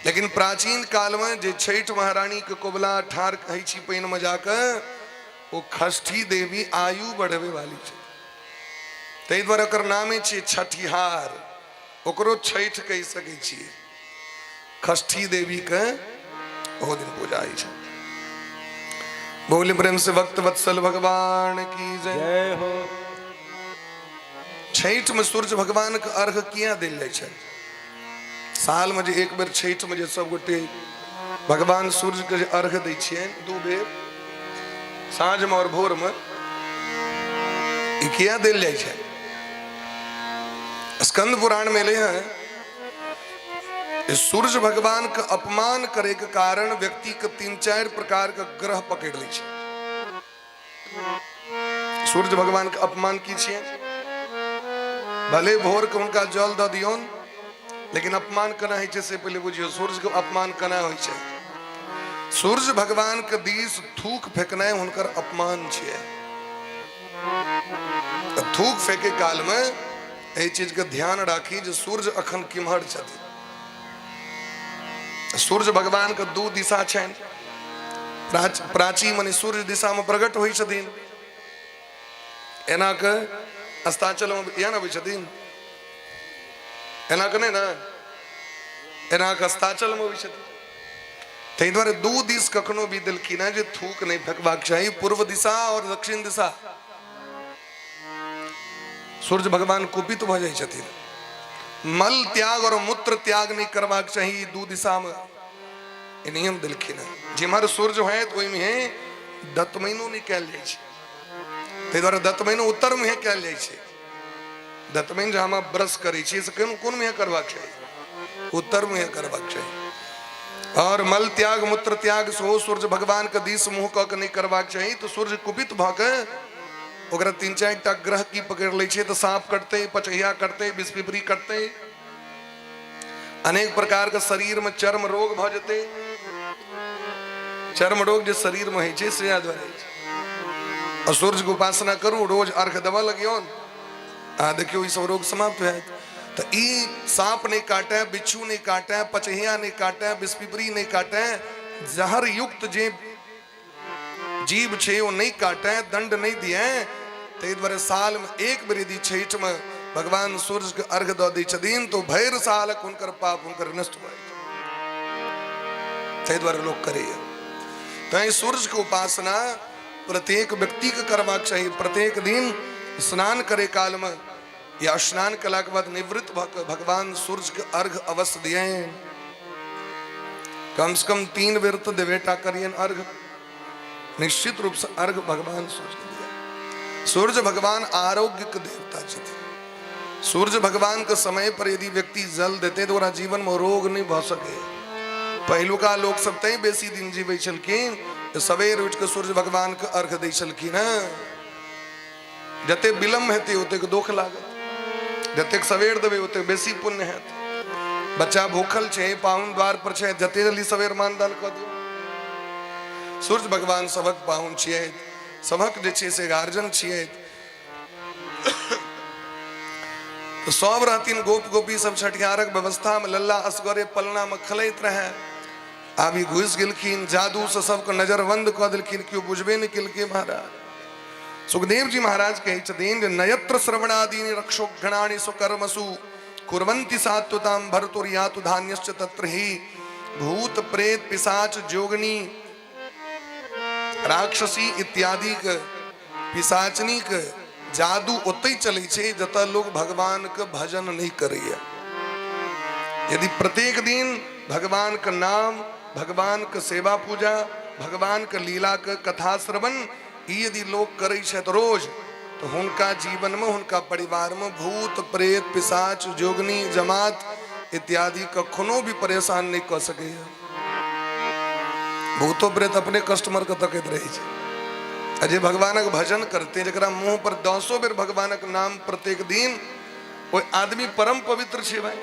लेकिन प्राचीन कालमे जे छठि महारानीके कोबला ठाढ़ होइ छी पानिमे जाकऽ, ओ षष्ठी देवी आयु बढ़बै वाली छै, ताहि दुआरे ओकर नामे छियै छठिहार, ओकरो छठि कहि सकै छियै। षष्ठी देवीके ओहो दिन पूजा होइ छै। बोल प्रेम से भक्त वत्सल भगवान की जय। जय हो। छठि में सूर्य भगवान के अर्घ किया देल जाइ छै? साल में जे एक बेर छठि में जे सब गोटे भगवान सूर्य के जे अर्घ दै छियनि 2 बेर, साँझ में और भोर में, ई किया देल जाइ छै? स्कंद पुराण में एलै हँ सूर्य भगवान के अपमान करे के कारण व्यक्ति के 3-4 प्रकार के ग्रह पकड़ लै छै। सूर्य भगवान के अपमान की छियै? भले भोर के हुनका जल दऽ दियौन, लेकिन अपमान केना होइ छै से पहिले बुझियौ। सूर्य के अपमान केना होइ छै? सूर्य भगवान के दिस थूक फेकनाइ हुनकर अपमान छियै। तऽ थूक फेके काल में एहि चीज के ध्यान राखी जे सूर्य अखन किम्हर छथिन। सूर्य भगवान के 2 दिशा छनि, प्राची मने सूर्य दिशा में प्रकट होइ छथिन, एना के अस्ताचल में इएह ने अबै छथिन, एना के नहि ने, एना के अस्ताचल में अबै छथिन। ताहि दुआरे 2 दिस कखनो भी देलखिन हेँ जे थूक नहि फेकबाक चाही, पूर्व दिशा और दक्षिण दिशा। सूर्य भगवान कुपित भऽ जाइ छथिन। मल त्याग और मूत्र त्याग नहि करबाक चाही 2 दिशा में, ई नियम देलखिन हेँ। जिम्हर सूर्य होयत ओहिमे दतमैनो नहि कयल जाइ छै, ताहि दुआरे दतमैनो उत्तर मुँहे कयल जाइ छै। दतमैन जे हम ब्रश करै छी से कोन कोन मुँहे करबाक चाही? उत्तर मुँहे करबाक चाही। और मल त्याग मूत्र त्याग सेहो सूर्य भगवान के दिस मुँह कऽ के नहि करबाक चाही, तऽ सूर्य कुपित भऽ के ओकरा 3-4 टा ग्रह की पकड़ि लै छै, तऽ साँप कटतै, पचहिया कटतै, विषपिपरी कटतै, अनेक प्रकार के शरीर में चर्म रोग भऽ जेतै। चर्म रोग जे शरीर में होइ छै से दुआरे होइ छै। और सूर्य के उपासना करू, रोज अर्घ देबऽ लगियौन, आ देखियौ ई सब रोग समाप्त होयत। तऽ ई साँप नहि काटै, बिच्छू नहि काटै, पचहिया नहि काटै, विषपिपरी नहि काटै, जहर युक्त जे जीव छै ओ नहि काटै, दंड नहि दिए। ताहि दुआरे साल में एक बेर यदि छठि में भगवान सूर्य के अर्घ दऽ दै छथिन तऽ भरि सालक हुनकर पाप हुनकर नष्ट भऽ जाइ छै। ताहि दुआरे लोक करैए। तैं सूर्य के उपासना प्रत्येक व्यक्ति के करबाक चाही। प्रत्येक दिन स्नान करे काल में या स्नान कला के बाद निवृत्त भऽ के भगवान सूर्य के अर्घ अवश्य दिए। कम से कम 3 बेर तो देबेटा करियन अर्घ, निश्चित रूप से अर्घ भगवान सूर्य के दिया। सूर्य भगवान आरोग्य के देवता छथिन। सूर्य भगवान के समय पर यदि व्यक्ति जल देते तो ओकरा जीवन में रोग नहीं भऽ सके। पहिलुका लोक सब तैं बेसी दिन जीबै छलखिन, सवेर उठि के सूर्य भगवान के अर्घ दै छलखिन हँ। जते विलम्ब हेतै ओतेक दोख लागत, जतेक सवेर देबै ओतेक बेसी पुण्य हेत। बच्चा भूखल छै, पाहुन द्वार पर छै, जते जल्दी सवेर मानदान कऽ दियौ। सूर्य भगवान सभक पाहुन छियै, सभक जे छै से गार्जियन छियै। तऽ सब रहथिन गोप गोपी सब छठिहारक व्यवस्था में, लल्ला असगरे पलना में खेलैत रहे। आब ई घुसि गेलखिन, जादू से सबके नजर बंद कऽ देलखिन, केओ बुझबे नहि केलकै। महाराज सुखदेव जी महाराज कहै छथिन जे नयत्र श्रवणादीनि रक्षोघ्नानि स्वकर्मसु कुर्वन्ति सात्वतां भर्तुर्यातु धान्यश्च तत्र ही। भूत प्रेत पिशाच जोगनी राक्षसी इत्यादि के पिशाचनी के जादू ओतहि चलै छै जतऽ लोग भगवान के भजन नहीं करैया। यदि प्रत्येक दिन भगवान के नाम, भगवान के सेवा पूजा, भगवान के लीला के कथा श्रवण ई यदि लोग करै छथि रोज, तो हुनका जीवन में, हुनका परिवार में भूत प्रेत पिशाच जोगनी जमात इत्यादि कखनो भी परेशान नहीं कऽ सकैया। भूतो प्रेत अपने कस्टमर के तकैत रहै छै। आ जे भगवानक भजन करते, जकरा मुंह पर दसो बेर भगवानक नाम प्रत्येक दिन, ओहि आदमी परम पवित्र छै भाई।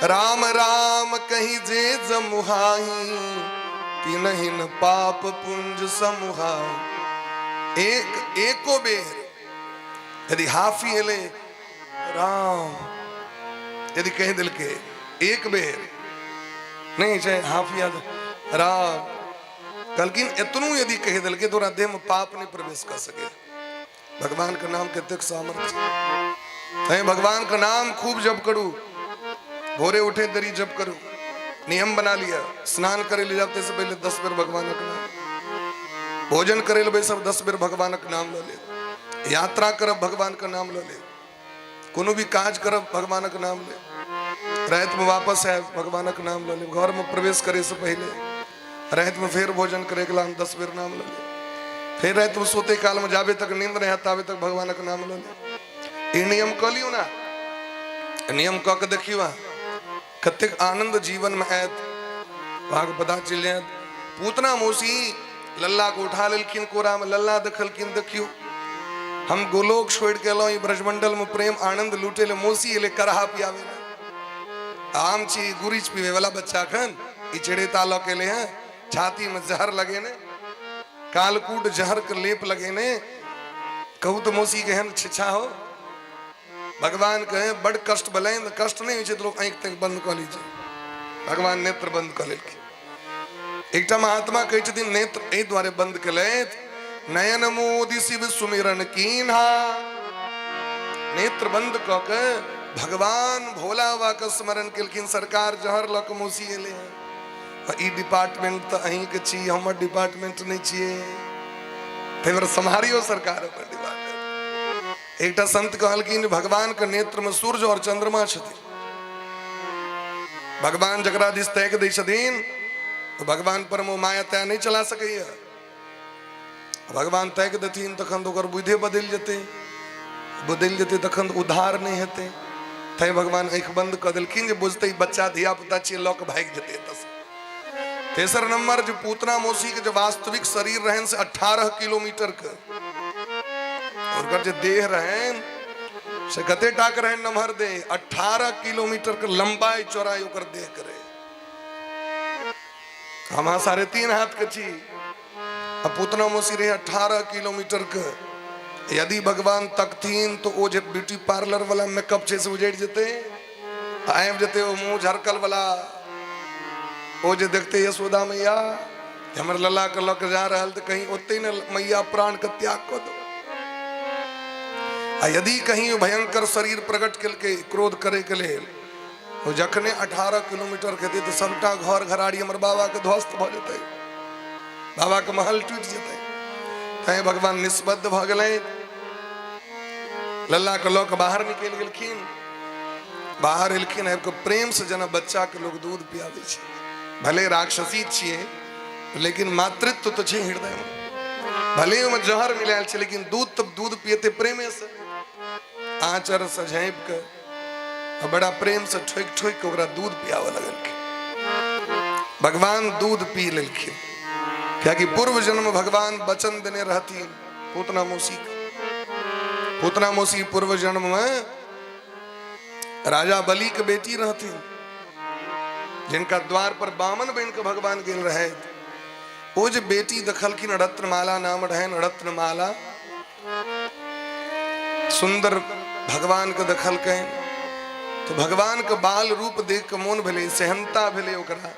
राम राम कही जे जमुहाही, तिनहिन पाप पुंज समुहाई। एक एको बेर यदि हाफी एले राम यदि कहि देलकै एक बेर नहीं छै हाफी याद राम कहलखिन, एतनो यदि कहि देलकै तो ओकरा देह में पाप नहीं प्रवेश कर सके। भगवान के नाम कतेक सामर्थ्य तैं भगवान के नाम खूब जप करू, भोरे उठे देरी जप करू, नियम बना लिया। स्नान करे ले जाते से पहले 10 बेर भगवान के नाम, भोजन करे ले बैसब 10 बेर भगवान के नाम ल ले, यात्रा करब भगवान के नाम ल ले, कोनो भी काज करब भगवान के नाम ले, रात में वापस आयब भगवान के नाम ल ले, घर में प्रवेश करे से पहले, रात में फिर भोजन करे के लाम 10 बेर नाम ल ले, फिर रात में सोते काल में जाबे तक नींद नहीं ताबे तक भगवान के नाम ल ले। ई नियम कऽ लियौ ना, नियम कऽ के देखियौ अहाँ कतेक आनंद जीवन में आयत, अहाँके पता चलि जायत। पूतना मौसी लल्ला के उठा लेलखिन कोरा में, लल्ला देखलखिन, देखियौ हम गोलोक छोड़ के एलहुँ ई ब्रजमंडल में प्रेम आनंद लूटे ले, मौसी एले करहा पियावे ले। आम छी गुरीच पीवे वाला बच्चा अखन ई चिड़ेता लऽ के एले हैं, छाती में जहर लगेने, कालकूट जहर के लेप लगेने। कहू तो मौसी केहन छिछा हो। भगवान कहे बड़ कष्ट भले, कष्ट नहीं होइ छै तऽ लोग आँखि तक बंद कऽ लै छै, भगवान नेत्र बंद कऽ लेलखिन। एकटा महात्मा कहै छथिन नेत्र एहि दुआरे बंद केलथि, नयन मोदि शिव सुमिरन कीन्हा, नेत्र बंद कऽ के भगवान भोला बाबा के स्मरण केलखिन। सरकार जहर लऽ के मौसी एलै हँ, आ ई डिपार्टमेंट तऽ अहींके छी, हमर डिपार्टमेंट नहि छियै, ताहि दुआरे सम्हारियौ सरकार अपन डिपार्टमेंट। एकटा संत कहलखिन भगवान के नेत्र में सूर्य और चंद्रमा छथिन, भगवान जकरा दिस ताकि दै छथिन तऽ भगवान पर ओ माया तया नहि चला सकैया। भगवान ताकि देथिन तखन तऽ ओकर बुद्धि बदलि जेतै, बदलि जेतै तखन तऽ उद्धार नहि हेतै। तैं भगवान आँखि बंद कऽ देलखिन जे बुझतै बच्चा धिया पुता छियै, लऽ कऽ भागि जेतै एतऽसँ। तेसर नंबर जे पूतना मौसी के जे वास्तविक शरीर रहनि से 18 किलोमीटर के, हुनकर जे देह रहनि से कते टाक रहनि नमहर देह, 18 किलोमीटर के लंबाई चौड़ाई ओकर देह के रहे। हम अहाँ 3.5 हाथ के छी, आ पूतना मौसी रहे 18 किलोमीटर के। यदि भगवान तकथिन तो ओ जे ब्यूटी पार्लर वाला मेकअप छै से उजड़ि जेतै, आबि जेतै ओ मुँह झरकल वाला। ओ जे देखते यशोदा मैया हमर लला के लऽ के जा रहल, तऽ कहीं ओतै ने मैया प्राण के त्याग कऽ दो। आ यदि कहीं भयंकर शरीर प्रकट केलकै क्रोध करे के लेल, ओ जखने 18 किलोमीटर के तऽ सबटा घर घराड़ी हमर बाबा के ध्वस्त भऽ जेतै, बाबा के महल टूटि जेतै। तैं भगवान निष्बद्ध भऽ गेलै, लल्ला के लऽ के बाहर निकलि गेलखिन। बाहर एलखिन आबि कऽ प्रेम से जेना बच्चा के लोग दूध पियाबै छै, भले राक्षसी छियै लेकिन मातृत्व तऽ छै हृदय में, भले ओहिमे जहर मिलायल छै लेकिन दूध तऽ दूध पियते प्रेमे से। आँचर से झाँपि कऽ आ बड़ा प्रेम से ठोकि ठोकि के ओकरा दूध पियाबऽ लगलखिन। भगवान दूध पी लेलखिन, कियाकि पूर्व जन्म भगवान वचन देने रहथिन पूतना मौसी के। पूतना मौसी पूर्व जन्म में राजा बलि के बेटी रहथिन, जिनका द्वार पर बामन बन के भगवान गेल रहे। ओ जे बेटी देखलखिन, रत्नमाला नाम रहनि, रत्नमाला सुंदर भगवान के देखलकनि तो भगवान के बाल रूप देख के मोन भेलै, सेहनता भेलै ओकरा,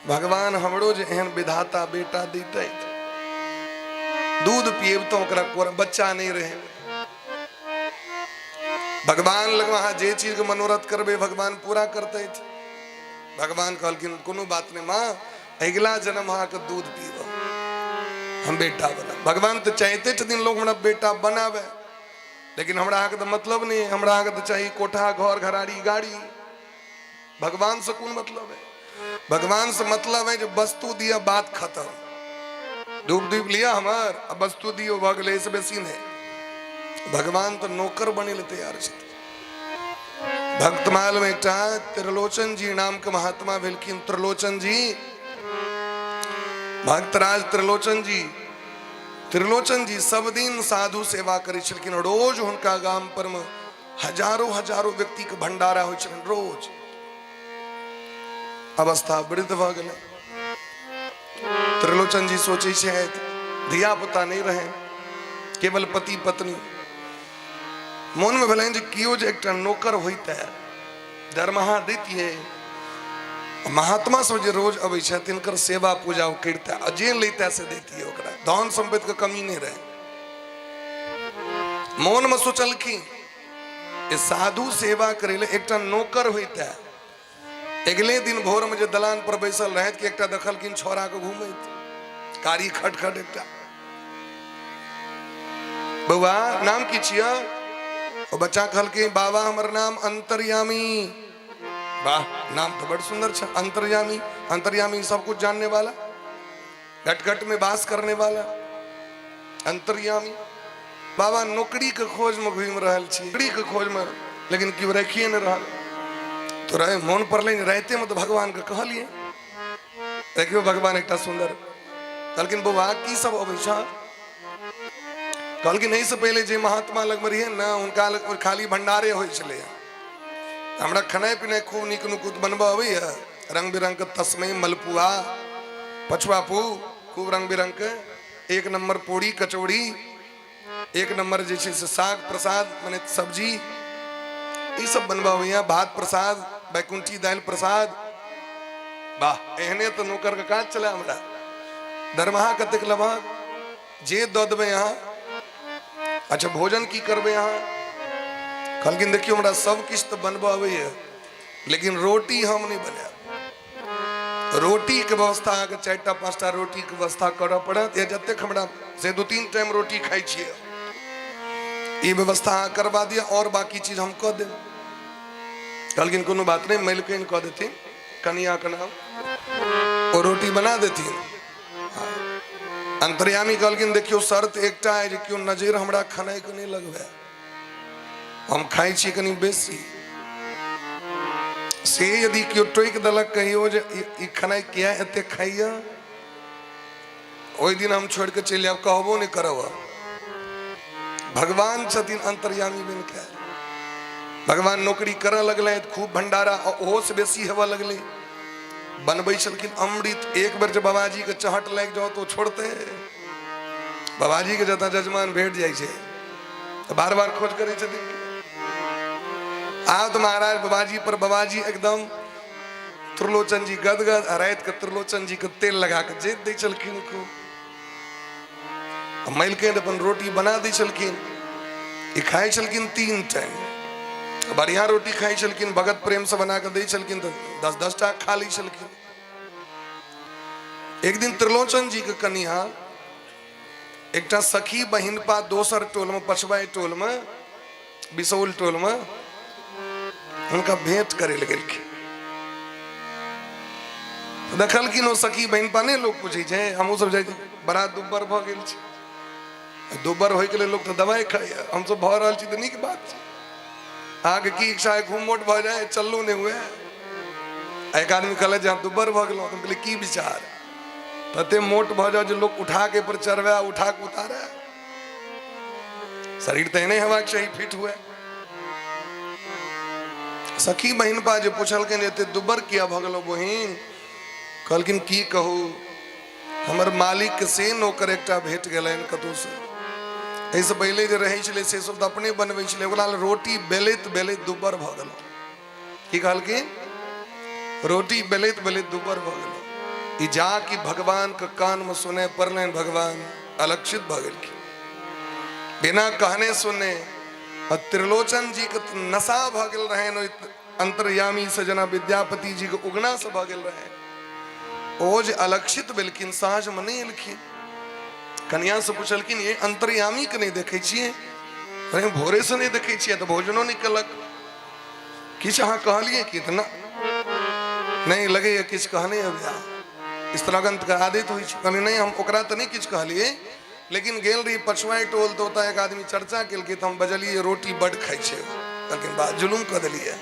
भगवान हमरो जे एहन विधाता बेटा दैतै, दूध पियब तो ओकरा कोरा बच्चा नहीं रहे। भगवान लग अहाँ जे चीज के मनोरथ करबै भगवान पूरा करतै। भगवान कहलखिन कोनो बात नहीं माँ, अगिला जन्म अहाँके दूध पीब, हम बेटा बना। भगवान तो चाहते छथिन लोग हमरा बेटा बनावे, लेकिन हमरा अहाँके तऽ मतलब नहीं, हमरा अहाँके तऽ चाही कोठा घर घराड़ी गाड़ी। भगवान से कोन मतलब है? भगवान से मतलब है जो वस्तु दिया बात खत्म, धूप धूप लिया हमर आ वस्तु दियो भऽ गेलै, एहिसँ बेसी नहि। भगवान तऽ नौकर बनै लए तैयार छथिन। भक्तमाल में एकटा त्रिलोचन जी नाम के महात्मा भेलखिन। त्रिलोचन जी, भक्तराज त्रिलोचन जी। त्रिलोचन जी सब दिन साधु सेवा करै छलखिन। रोज हुनका गाम पर में हजारों हजारों व्यक्ति के भंडारा होइ छलनि रोज। अवस्था वृद्ध भऽ गेलै। त्रिलोचन जी सोचै छथि धिया पुता नहि रहे, केवल पति पत्नी। मोन में भेलनि जे केओ जे एकटा नौकर होइते, दरमाहा दैतियै, महात्मा सब जे रोज अबै छथि तिनकर सेवा पूजा ओ करिते आ जे लैते से दैतियै, ओकरा धन सम्पत्ति के कमी नहि रहै। मोन में सोचलखिन जे साधु सेवा करे ले एकटा नौकर होइते। अगले दिन भोर में जे दलान पर बैसल रहत कि एकटा देखलखिन छोरा के घूमैत कारी खटखट एकटा। बौआ नाम की छियै? ओ बच्चा कहलकै बाबा हमर नाम अंतर्यामी। वाह, नाम तो बड़ सुंदर छै, अंतर्यामी। अंतर्यामी सब कुछ जानने वाला, घट घट में वास करने वाला अंतर्यामी। बाबा नौकरी के खोज में घूम रहल छी, नौकरी के खोज में, लेकिन केओ राखिए नहीं रहल। तो रहे मोन पड़लै राते में तो भगवान के कहलिए, देखियो भगवान एकटा सुंदर। कहलखिन बौआ की सब अबै छ? कहलखिन एहिसँ पहिले जे महात्मा लगमे रहियै ने हुनका लग खाली भंडारे होइ छलैए। हमरा खेनाइ पिनाइ खूब नीक नुकुत बनबऽ अबैए, रंग बिरंग के तस्मई मलपुआ पछुआ पू खूब रंग बिरंग के, एक नंबर पूरी कचौड़ी, एक नंबर जे छै से साग प्रसाद मने सब्जी, ई सब बनबऽ अबैए, भात प्रसाद, बैकुंठी दालि प्रसाद। वाह, एहने तऽ नौकर के काज चले। हमरा दरमाहा कतेक लेबहक? जे दऽ देबै अहाँ। अच्छा भोजन की करबै अहाँ? कहलखिन देखियौ हमरा सब किछु तऽ बनबऽ अबैए, लेकिन रोटी हम नहि बनायब। रोटीके व्यवस्था अहाँके 4टा 5टा रोटीके व्यवस्था करऽ पड़त, या जतेक हमरा से 2-3 टाइम रोटी खाइ छियै, ई व्यवस्था अहाँ करबा दिअ और बाकी चीज हम कऽ देब। कहलखिन कोनो बात नहि, मलिकनि कऽ देथिन, कनियाके नाम, ओ रोटी बना देथिन। अंतर्यामी कहलखिन देखियौ शर्त एकटा है जे केओ नजर हमरा खेनाइके नहि लगबै, हम खाइ छी कनि बेसी, से यदि केओ टोकि देलक कहियो जे ई खेनाइ किया एते खाइया, ओहि दिन हम छोड़ि कऽ चलि जायब, कहबो नहि करब। भगवान छथिन अंतर्यामी बनि कऽ। भगवान नौकरी करऽ लगलै, खूब भंडारा ओहो से बेसी हेबऽ लगलै। बनबै छलखिन अमृत, एक बेर जे बाबाजी के चहट लागि जाओ तो छोड़ते? बाबाजी के जतऽ जजमान भेट जाइ छै तऽ बार बार खोज करै छथिन। आब तऽ महाराज बाबाजी पर बाबाजी एकदम त्रिलोचन जी गदगद, आ राति के त्रिलोचन जी के तेल लगा के जेत दै छलखिन खूब, आ मलिकनि अपन रोटी बना दै छलखिन, ई खाइ छलखिन 3 टाइम बढ़िया रोटी खाइ छलखिन, भगत प्रेम से बना के दै छलखिन तऽ 10-10 टा खा लै छलखिन। एक दिन त्रिलोचन जी के कनिया एकटा सखी बहिनपा दोसर टोल में, पछबाई टोल में, बिसौल टोल में हुनका भेंट करे लए गेलखिन। देखलखिन ओ सखी बहिनपा, नहि लोक पूछै छै, हमहूँ सब जाइ छी, बड़ा दुब्बर भऽ गेल छै, दुब्बर होइके लेल लोक तऽ दवाइ खाइए, हमसब भऽ रहल छी तऽ नीक बात छै। अहाँके की इच्छा है खूब मोट भऽ जाए, चललो नहि हुए? एक आदमी कहलक जे हम दुब्बर भऽ गेलहुँ, तऽ हम कहलियै की विचार, तते मोट भऽ जाउ जे लोक उठा के पर चढ़बै उठा के उतारे, शरीर तऽ एहने हेबाक चाही फिट हुए। सखी बहिनपा जे पुछलखिन एते दुब्बर किया भऽ गेलहुँ बहिन? कहलखिन की कहू, हमर मालिक से नौकर एकटा भेट गेलनि कतहुसँ। एहिसँ पहिले जे रहै छलै से सब तऽ अपने बनबै छलै, ओकरा लेल रोटी बेलैत बेलैत दुब्बर भऽ गेलहुँ। की कहलखिन? रोटी बेलैत बेलैत दुब्बर भऽ गेलहुँ। ई जा कि भगवान के कान में सुने पड़लनि, भगवान अलक्षित भऽ गेलखिन बिना कहने सुने। आ त्रिलोचन जी के नशा भऽ गेल रहनि ओहि अंतर्यामी से, जेना विद्यापति जी के उगना से भऽ गेल रहनि। ओ जे अलक्षित भेलखिन, साँझ में नहि एलखिन। कनिया से पुछलखिन, ये अंतर्यामी के नहि देखै छियै? अरे भोरे से नहि देखै छियै, तऽ भोजनो नहि केलक। किछु अहाँ कहलियै कि? तऽ नहि लगैए किछु कहने अभी। स्त्रीगण के आदत होइ छै। कहलियै, नहि, हम ओकरा तऽ नहि किछु कहलियै, लेकिन गेल रही पछुआइ टोल, तऽ ओतऽ एक आदमी चर्चा केलकै, तऽ हम बजलियै, रोटी बड्ड खाइ छै। कहलखिन, बा जुलुम कऽ देलियै।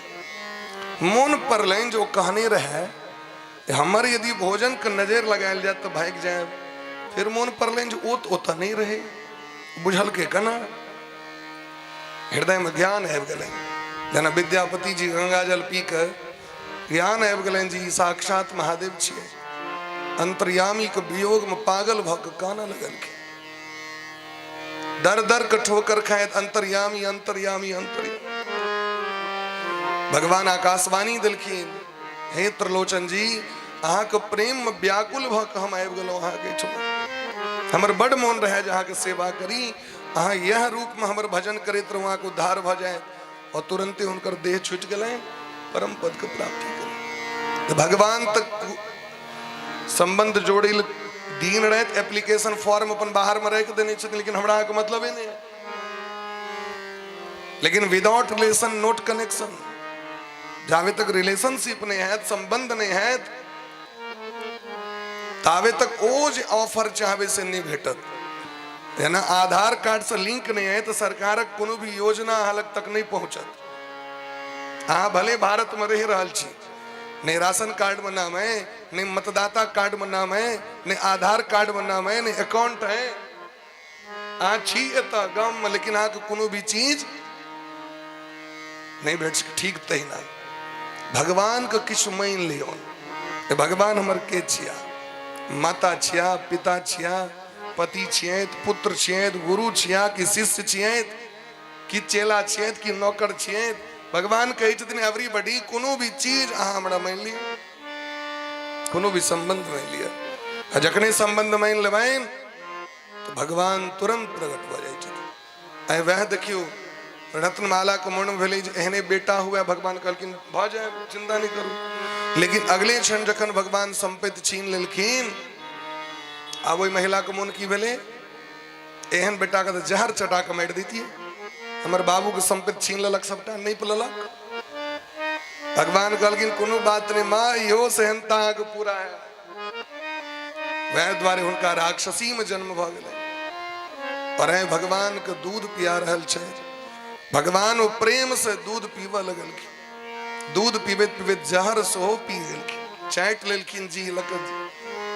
मोन पड़लनि जे ओ कहने रहै, हमर यदि भोजनके नजरि लगायल जायत तऽ भागि जायब। फेर मोन पड़लनि जे ओ तऽ ओतऽ नहि रहै, बुझलकै केना? हृदयमे ज्ञान आबि गेलनि, जेना विद्यापति जी गंगा जल पी कऽ ज्ञान आबि गेलनि जे ई साक्षात महादेव छियै। अंतर्यामीके वियोगमे पागल भऽ कऽ कानऽ लगलखिन, दर दर के ठोकर खाइत, अंतर्यामी, अंतर्यामी, अंतर्यामी। भगवान आकाशवाणी देलखिन, हे त्रिलोचन जी, अहाँके प्रेममे व्याकुल भऽ कऽ हम आबि गेलहुँ अहाँके एहिठमा। हमर बड्ड मोन रहै जे अहाँके सेवा करी, अहाँ इएह रूपमे हमर भजन करैत रहू, अहाँके उद्धार भऽ जाय। और तुरंते हुनकर देह छूटि गेलनि, परम पद के प्राप्ति केलनि। तऽ भगवान तक संबंध जोड़ै लए दिन राति एप्लीकेशन फॉर्म अपन बाहर में राखि देने छथिन, लेकिन हमरा अहाँके मतलबे नहि है। लेकिन विदाउट रिलेशन नोट कनेक्शन। जाबे तक रिलेशनशिप नहि हैत, संबंध नहि हैत, ताबे तक ओ जे ऑफर चाहबै से नहि भेटत। जेना आधार कार्ड से लिंक नहि है तऽ सरकारक कोनो भी योजना अहाँ लग तक नहि पहुँचत। अहाँ भले भारत में रहि रहल छी, नहि राशन कार्ड में नाम है, नहि मतदाता कार्ड में नाम है, नहि आधार कार्ड में नाम है, नहि अकाउंट है, अहाँ छी एतऽ गाम में, लेकिन अहाँके कोनो भी चीज नहि भेट सकै। ठीक तहिना भगवान के किछु मानि लियौ, भगवान हमर के छिया? माता छिया, पिता छिया, पति छियैत, पुत्र छियैत, गुरु छिया, कि शिष्य छियैत, कि चेला छियैत, कि नौकर छियैत? भगवान कहै छथिन, एवरीबडी, कोनो भी चीज अहाँ हमरा मानि लिअ, कोनो भी संबंध मानि लिअ। आ जखने संबंध मानि लेबनि तऽ भगवान तुरंत प्रकट भऽ जाइ छथिन। आइ वएह देखियौ, रत्नमालाके मोनमे भेलै जे एहने बेटा हुए। भगवान कहलखिन, भऽ जाय, चिंता नहि करू। लेकिन अगले क्षण जखन भगवान सम्पत्ति छीन लेलखिन, आब ओहि महिलाके मोन की भेलै? एहन बेटाके तऽ जहर चटा कऽ मारि दैतियै, हमर बाबूके सम्पत्ति छीन लेलक, सबटा नापि लेलक। भगवान कहलखिन, कोनो बात नहि माँ, इहो सेहनता अहाँके पूरा है। वएह दुआरे हुनका राक्षसी में जन्म भऽ गेलै। और आइ भगवान के दूध पिया रहल छै। भगवान ओ प्रेम से दूध पीबऽ लगलखिन। दूध पीबैत पीबैत जहर सेहो पी गेलखिन, चाटि लेलखिन जी लऽ कऽ।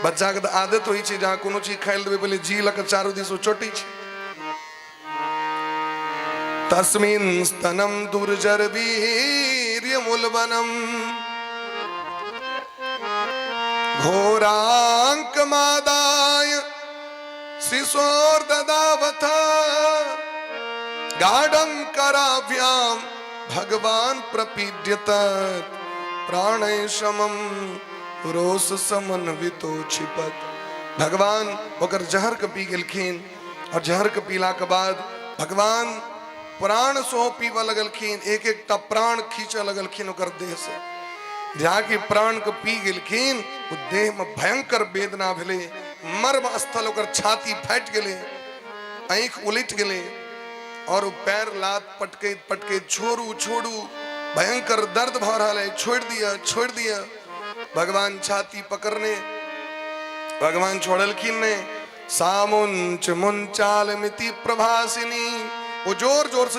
बच्चा के तऽ आदत होइ छै, जहाँ कोनो चीज खाइ लए देबै, पहिले जी लऽ कऽ चारू दिस ओ चोटै छै। तस्मिन् स्तनं दुर्जर वीर्यमुल्बनम् घोराङ्कमादाय शिशोर्ददावथ गाढं कराभ्यां भगवान प्रपीड्यत प्राणै समम रोष समन्वितो क्षिपत। भगवान ओकर जहर के पी गेलखिन और जहर के पीला के बाद भगवान प्राण सेहो पीबऽ लगलखिन, एक एकटा प्राण खींचऽ लगलखिन ओकर देह से। जाकि प्राण के पी गेलखिन, ओ देह में भयंकर वेदना भेलै, मर्म स्थल ओकर छाती फाटि गेलै, आँखि उलटि गेलै और ओ पैर लात पटकैत पटकैत, छोड़ू छोड़ू, भयंकर दर्द भऽ रहल है, छोड़ि दिअ, छोड़ि दिअ। भगवान छाती पकड़ने, भगवान छोड़लखिन नहि। सामुंच मुंचाल मिति प्रभासिनी, वो जोर जोर से